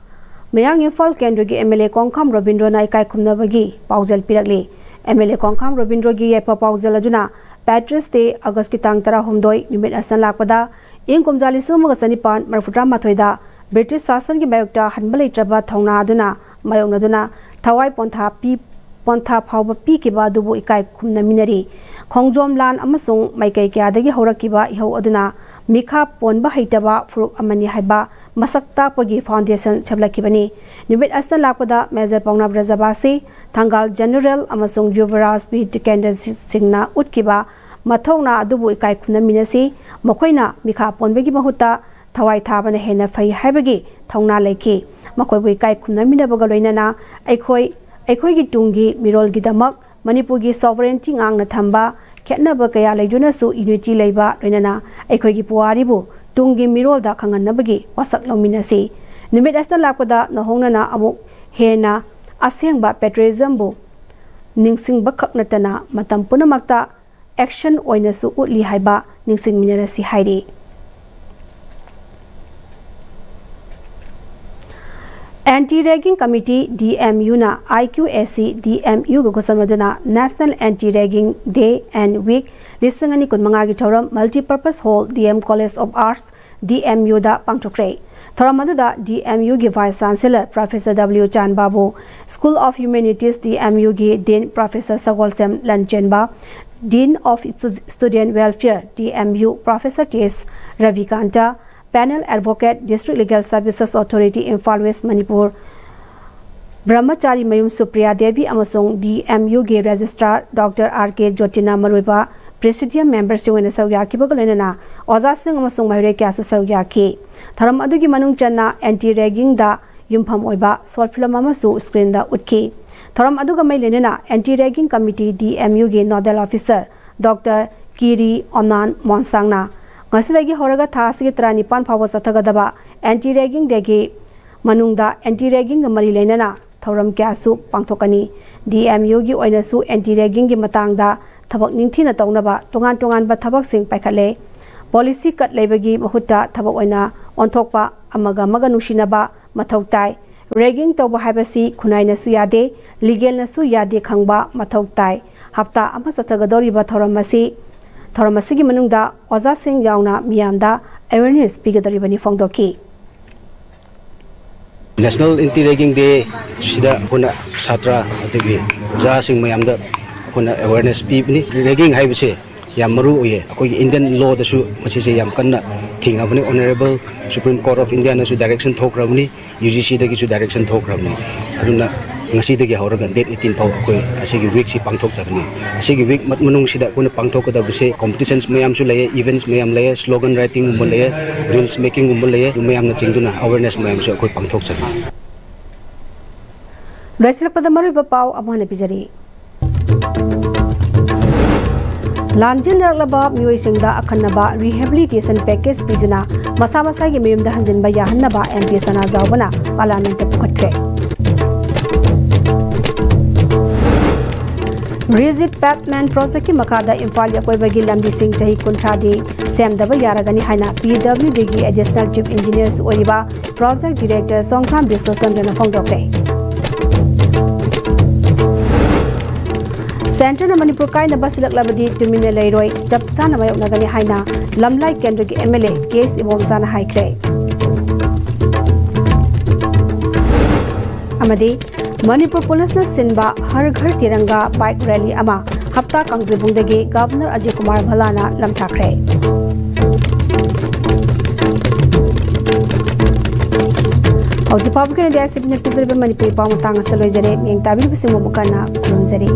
ꯃꯌꯥꯡ ꯏꯝꯐꯥꯜ ꯀꯦꯟꯗ꯭ꯔꯒꯤ M L A ꯀꯣꯡꯈꯥꯝ ꯔꯣꯕꯤꯟꯗ꯭ꯔꯣꯅ ꯏꯀꯥꯏ ꯈꯨꯝꯅꯕꯒꯤ ꯄꯥꯎꯖꯦꯜ ꯄꯤꯔꯛꯂꯤ꯫ M L A ꯀꯣꯡꯈꯥꯝ ꯔꯣꯕꯤꯟꯗ꯭ꯔꯣꯒꯤ ꯌꯥꯏꯐ ꯄꯥꯎꯖꯦꯜ ꯑꯗꯨꯅ Patriots Day Augustꯀꯤ ꯇꯥꯡ ꯇꯔꯥꯍꯨꯝꯗꯣꯏ ꯅꯨꯃꯤꯠ ꯑꯁꯤꯅ ꯂꯥꯛꯄꯗ ꯏꯪ ꯀꯨꯝꯖꯥ ꯂꯤꯁꯤꯡ ꯑꯃꯒ ꯆꯅꯤꯄꯥꯟ ꯃꯔꯤꯐꯨꯇꯔꯥ ꯃꯥꯊꯣꯏꯗ British ꯁꯥꯁꯟꯒꯤ ꯃꯥꯌꯣꯛꯇ ꯍꯟꯕ ꯂꯩꯇ꯭ꯔꯕ ꯊꯧꯅꯥ ꯑꯗꯨꯅ ꯃꯥꯌꯣꯛꯅꯗꯨꯅ ꯊꯋꯥꯏ ꯄꯣꯟꯊꯥ ꯄꯤ-, ꯄꯣꯟꯊꯥ ꯐꯥꯎꯕ ꯄꯤꯈꯤꯕ ꯑꯗꯨꯕꯨ ꯏꯀꯥꯏ ꯈꯨꯝꯅꯃꯤꯟꯅꯔꯤ꯫ ꯈꯣꯡꯖꯣꯝ ꯂꯥꯟ ꯑꯃꯁꯨꯡ ꯃꯥꯏꯀꯩ ꯀꯌꯥꯗꯒꯤ ꯍꯧꯔꯛꯈꯤꯕ ꯏꯍꯧ ꯑꯗꯨꯅ ꯃꯤꯈꯥ ꯄꯣꯟꯕ ꯍꯩꯇꯕ ꯐꯨꯔꯨꯞ ꯑꯃꯅꯤ ꯍꯥꯏꯕ ꯃꯁꯛ ꯇꯥꯛꯄꯒꯤ foundation ꯁꯦꯝꯂꯛꯈꯤꯕꯅꯤ꯫ ꯅꯨꯃꯤꯠ ꯑꯁꯤꯗ ꯂꯥꯛꯄꯗ Major ꯄꯥꯎꯅꯥ ꯕ꯭ꯔꯖꯕꯥꯁꯤ, ꯊꯪꯒꯥꯜ General ꯑꯃꯁꯨꯡ ꯌꯨꯕꯔꯥꯖ ꯕꯤꯔ ꯇꯤꯀꯦꯟꯗ꯭ꯔ ꯁꯤꯡꯅ ꯎꯠꯈꯤꯕ ꯃꯊꯧꯅꯥ ꯑꯗꯨꯕꯨ ꯏꯀꯥꯏ ꯈꯨꯝꯅꯃꯤꯟꯅꯁꯤ꯫ ꯃꯈꯣꯏꯅ ꯃꯤꯈꯥ ꯄꯣꯟꯕꯒꯤ ꯃꯍꯨꯠꯇ ꯊꯋꯥꯏ ꯊꯥꯕꯅ ꯍꯦꯟꯅ ꯐꯩ ꯍꯥꯏꯕꯒꯤ ꯊꯧꯅꯥ ꯂꯩꯈꯤ꯫ ꯃꯈꯣꯏꯕꯨ ꯏꯀꯥꯏ ꯈꯨꯝꯅꯃꯤꯟꯅꯕꯒ ꯂꯣꯏꯅꯅ ꯑꯩꯈꯣꯏ, ꯑꯩꯈꯣꯏꯒꯤ ꯇꯨꯡꯒꯤ ꯃꯤꯔꯣꯜꯒꯤꯗꯃꯛ ꯃꯅꯤꯄꯨꯔꯒꯤ sovereignty ꯉꯥꯛꯅ ꯊꯝꯕ, ꯈꯦꯠꯅꯕ ꯀꯌꯥ ꯂꯩꯗꯨꯅꯁꯨ unity ꯂꯩꯕ, ꯂꯣꯏꯅꯅ ꯑꯩꯈꯣꯏꯒꯤ ꯄꯨꯋꯥꯔꯤꯕꯨ ꯇꯨꯡꯒꯤ ꯃꯤꯔꯣꯜꯗ ꯈꯪꯍꯟꯅꯕꯒꯤ ꯋꯥꯁꯛ ꯂꯧꯃꯤꯟꯅꯁꯤ꯫ ꯅꯨꯃꯤꯠ ꯑꯁꯤꯗ ꯂꯥꯛꯄꯗ ꯅꯧꯍꯧꯅꯅ ꯑꯃꯨꯛ ꯍꯦꯟꯅ ꯑꯁꯦꯡꯕ patriotismꯕꯨ ꯅꯤꯡꯁꯤꯡꯕꯈꯛ ꯅꯠꯇꯅ ꯃꯇꯝ ꯄꯨꯝꯅꯃꯛꯇ action ꯑꯣꯏꯅꯁꯨ ꯎꯠꯂꯤ ꯍꯥꯏꯕ ꯅꯤꯡꯁꯤꯡꯃꯤꯟꯅꯔꯁꯤ ꯍꯥꯏꯔꯤ꯫ Anti Ragging Committee, D M Uꯅ I Q A C D M Uꯒ ꯈꯨꯠꯁꯝꯅꯗꯨꯅ National Anti Ragging Day and Week ꯂꯤꯁꯤꯡ ꯑꯅꯤ ꯀꯨꯟꯃꯉꯥꯒꯤ ꯊꯧꯔꯝ Multipurpose Hall, D M College of Arts, D M Uꯗ ꯄꯥꯡꯊꯣꯛꯈ꯭ꯔꯦ꯫ ꯊꯧꯔꯝ ꯑꯗꯨꯗ D M Uꯒꯤ Vice Chancellor Professor W ꯆꯥꯟꯕꯥꯕꯨ, School of Humanities D M Uꯒꯤ Dean Professor Sagolsem ꯂꯟꯆꯦꯟꯕ, Dean of Stu-, Student Welfare D M U Professor T S Rabikanta, Panel Advocate, District Legal Services Authority, Imphal West, Manipur, Brahmachari ꯃꯌꯨꯝ ꯁꯨꯄ꯭ꯔꯤꯌꯥ ꯗꯦꯕꯤ ꯑꯃꯁꯨꯡ ꯗꯤ ꯑꯦꯝ ꯌꯨꯒꯤ Registrar Doctor R K ꯖꯣꯇꯤꯅ ꯃꯔꯨꯑꯣꯏꯕ Presidium memberꯁꯤꯡ ꯑꯣꯏꯅ ꯁꯔꯨꯛ ꯌꯥꯈꯤꯕꯒ ꯂꯣꯏꯅꯅ ꯑꯣꯖꯥꯁꯤꯡ ꯑꯃꯁꯨꯡ ꯃꯍꯩꯔꯣꯏ ꯀꯌꯥꯁꯨ ꯁꯔꯨꯛ ꯌꯥꯈꯤ꯫ ꯊꯧꯔꯝ ꯑꯗꯨꯒꯤ ꯃꯅꯨꯡ ꯆꯟꯅ anti raggingꯗ ꯌꯨꯝꯐꯝ ꯑꯣꯏꯕ short film ꯑꯃꯁꯨ screenꯗ ꯎꯠꯈꯤ꯫ ꯊꯧꯔꯝ ꯑꯗꯨꯒ ꯃꯔꯤ ꯂꯩꯅꯅ Anti Ragging Committee, D M Uꯒꯤ Nodal Officer Doctor ꯀꯤꯔꯤ ꯑꯣꯅꯥꯟ ꯃꯣꯟꯁꯥꯡꯅ ꯉꯁꯤꯗꯒꯤ ꯍꯧꯔꯒ ꯊꯥ ꯑꯁꯤꯒꯤ ꯇꯔꯥꯅꯤꯄꯥꯟ ꯐꯥꯎꯕ ꯆꯠꯊꯒꯗꯕ Anti Ragging Dayꯒꯤ ꯃꯅꯨꯡꯗ anti raggingꯒ ꯃꯔꯤ ꯂꯩꯅꯅ ꯊꯧꯔꯝ ꯀꯌꯥꯁꯨ ꯄꯥꯡꯊꯣꯛꯀꯅꯤ꯫ D M Uꯒꯤ ꯑꯣꯏꯅꯁꯨ anti raggingꯒꯤ ꯃꯇꯥꯡꯗ ꯊꯕꯛ ꯅꯤꯡꯊꯤꯅ ꯇꯧꯅꯕ ꯇꯣꯉꯥꯟ ꯇꯣꯉꯥꯟꯕ ꯊꯕꯛꯁꯤꯡ ꯄꯥꯏꯈꯠꯂꯦ꯫ Policy cut ꯂꯩꯕꯒꯤ ꯃꯍꯨꯠꯇ ꯊꯕꯛ ꯑꯣꯏꯅ ꯑꯣꯟꯊꯣꯛꯄ, ꯑꯃꯒ ꯑꯃꯒ ꯅꯨꯡꯁꯤꯅꯕ ꯃꯊꯧ ꯇꯥꯏ꯫ Ragging ꯇꯧꯕ ꯍꯥꯏꯕꯁꯤ ꯈꯨꯟꯅꯥꯏꯅꯁꯨ ꯌꯥꯗꯦ, legalꯅꯁꯨ ꯌꯥꯗꯦ ꯈꯪꯕ ꯃꯊꯧ ꯇꯥꯏ꯫ ꯍꯞꯇꯥ ꯑꯃ ꯆꯠꯊꯒꯗꯧꯔꯤꯕ ꯊꯧꯔꯝ ꯑꯁꯤ, ꯊꯧꯔꯝ ꯑꯁꯤꯒꯤ ꯃꯅꯨꯡꯗ ꯑꯣꯖꯥꯁꯤꯡ ꯌꯥꯎꯅ ꯃꯤꯌꯥꯝꯗ awareness ꯄꯤꯒꯗꯧꯔꯤꯕꯅꯤ ꯐꯣꯡꯗꯣꯛꯈꯤ꯫ National Anti Ragging Day ꯁꯤꯗ ꯑꯩꯈꯣꯏꯅ ꯁꯥꯇ꯭ꯔ ꯑꯗꯒꯤ ꯑꯣꯖꯥꯁꯤꯡ ꯃꯌꯥꯝꯗ ꯑꯩꯈꯣꯏꯅ awareness ꯄꯤꯕꯅꯤ꯫ Ragging ꯍꯥꯏꯕꯁꯦ ꯌꯥꯝ ꯃꯔꯨ ꯑꯣꯏꯌꯦ꯫ ꯑꯩꯈꯣꯏꯒꯤ Indian lawꯗꯁꯨ ꯃꯁꯤꯁꯦ ꯌꯥꯝ ꯀꯟꯅ ꯊꯦꯡꯅꯕꯅꯤ꯫ Honourable Supreme Court of Indiaꯅꯁꯨ direction ꯊꯣꯛꯈ꯭ꯔꯕꯅꯤ, UGCꯗꯒꯤꯁꯨ direction ꯊꯣꯛꯈ꯭ꯔꯕꯅꯤ꯫ ꯑꯗꯨꯅ ꯉꯁꯤꯗꯒꯤ ꯍꯧꯔꯒ date eighteen ꯐꯥꯎ ꯑꯩꯈꯣꯏ ꯑꯁꯤꯒꯤ weekꯁꯤ ꯄꯥꯡꯊꯣꯛꯆꯒꯅꯤ꯫ ꯑꯁꯤꯒꯤ week ꯃ-, ꯃꯅꯨꯡꯁꯤꯗ ꯑꯩꯈꯣꯏꯅ ꯄꯥꯡꯊꯣꯛꯀꯗꯕꯁꯦ competitions ꯃꯌꯥꯝꯁꯨ ꯂꯩꯌꯦ, events ꯃꯌꯥꯝ ꯂꯩꯌꯦ, slogan writingꯒꯨꯝꯕ ꯂꯩꯌꯦ, reels makingꯒꯨꯝꯕ ꯂꯩꯌꯦ꯫ ꯑꯗꯨ ꯃꯌꯥꯝꯅ ꯆꯤꯡꯗꯨꯅ awareness ꯃꯌꯥꯝꯁꯨ ꯑꯩꯈꯣꯏ ꯄꯥꯡꯊꯣꯛꯆꯒꯅꯤ꯫ ꯂꯣꯏꯁꯤꯜꯂꯛꯄꯗ ꯃꯔꯨꯑꯣꯏꯕ ꯄꯥꯎ ꯑꯃꯨꯛ ꯍꯟꯅ ꯄꯤꯖꯔꯤ꯫ ꯂꯥꯟꯖꯦꯟꯅꯔꯛꯂꯕ ꯃꯤꯑꯣꯏꯁꯤꯡꯗ ꯑꯈꯟꯅꯕ rehabilitation package ꯄꯤꯗꯨꯅ ꯃꯁꯥ ꯃꯁꯥꯒꯤ ꯃꯌꯨꯝꯗ ꯍꯟꯖꯤꯟꯕ ꯌꯥꯍꯟꯅꯕ MP ꯁꯅꯥꯖꯥꯎꯕꯅ Parliamentꯇ ꯄꯨꯈꯠꯈ꯭ꯔꯦ꯫ Rigid Pavement Projectꯀꯤ ꯃꯈꯥꯗ ꯏꯝꯐꯥꯜꯒꯤ ꯑꯀꯣꯏꯕꯒꯤ ꯂꯝꯕꯤꯁꯤꯡ ꯆꯍꯤ ꯀꯨꯟꯊ꯭ꯔꯥꯗꯤ ꯁꯦꯝꯗꯕ ꯌꯥꯔꯒꯅꯤ ꯍꯥꯏꯅ PWDꯒꯤ Additional Chief Engineerꯁꯨ ꯑꯣꯏꯔꯤꯕ Project Director ꯁꯣꯡꯊꯥꯝ ꯕꯤꯁ꯭ꯋꯆꯟꯗ꯭ꯔꯅ ꯐꯣꯡꯗꯣꯛꯈ꯭ꯔꯦ꯫ Centreꯅ ꯃꯅꯤꯄꯨꯔ ꯀꯥꯏꯅꯕ ꯁꯤꯜꯂꯛꯂꯕꯗꯤ ꯇꯨꯃꯤꯟꯅ ꯂꯩꯔꯣꯏ, ꯆꯞ ꯆꯥꯅ ꯃꯥꯌꯣꯛꯅꯒꯅꯤ ꯍꯥꯏꯅ ꯂꯝꯂꯥꯏ ꯀꯦꯟꯗ꯭ꯔꯒꯤ MLA ꯀꯦ ꯑꯦꯁ ꯏꯕꯣꯝꯆꯥꯅ ꯍꯥꯏꯈ꯭ꯔꯦ꯫ ꯑꯃꯗꯤ ꯃꯅꯤꯄꯨꯔ ꯄꯨꯂꯤꯁꯅ ꯁꯤꯟꯕ ꯍꯔ ꯘꯔ ꯇꯤꯔꯪꯒꯥ bike rally ꯑꯃ ꯍꯞꯇꯥ ꯀꯥꯡꯖꯩꯕꯨꯡꯗꯒꯤ Governor ꯑꯖꯌ ꯀꯨꯃꯥꯔ ꯚꯜꯂꯥꯅ ꯂꯝꯊꯥꯈ꯭ꯔꯦ꯫ ꯍꯧꯖꯤꯛ ꯐꯥꯎꯕꯒꯤ ꯑꯣꯏꯅꯗꯤ ꯑꯁꯤꯅ ꯄꯤꯖꯔꯤꯕ ꯃꯅꯤꯄꯨꯔꯤ ꯄꯥꯎ ꯃꯇꯥꯡ ꯑꯁꯤꯗ ꯂꯣꯏꯖꯔꯦ꯫ ꯃꯤꯠꯌꯦꯡ ꯇꯥꯕꯤꯔꯤꯕꯁꯤꯡꯕꯨ ꯑꯃꯨꯛ ꯍꯟꯅ ꯈꯨꯔꯨꯝꯖꯔꯤ꯫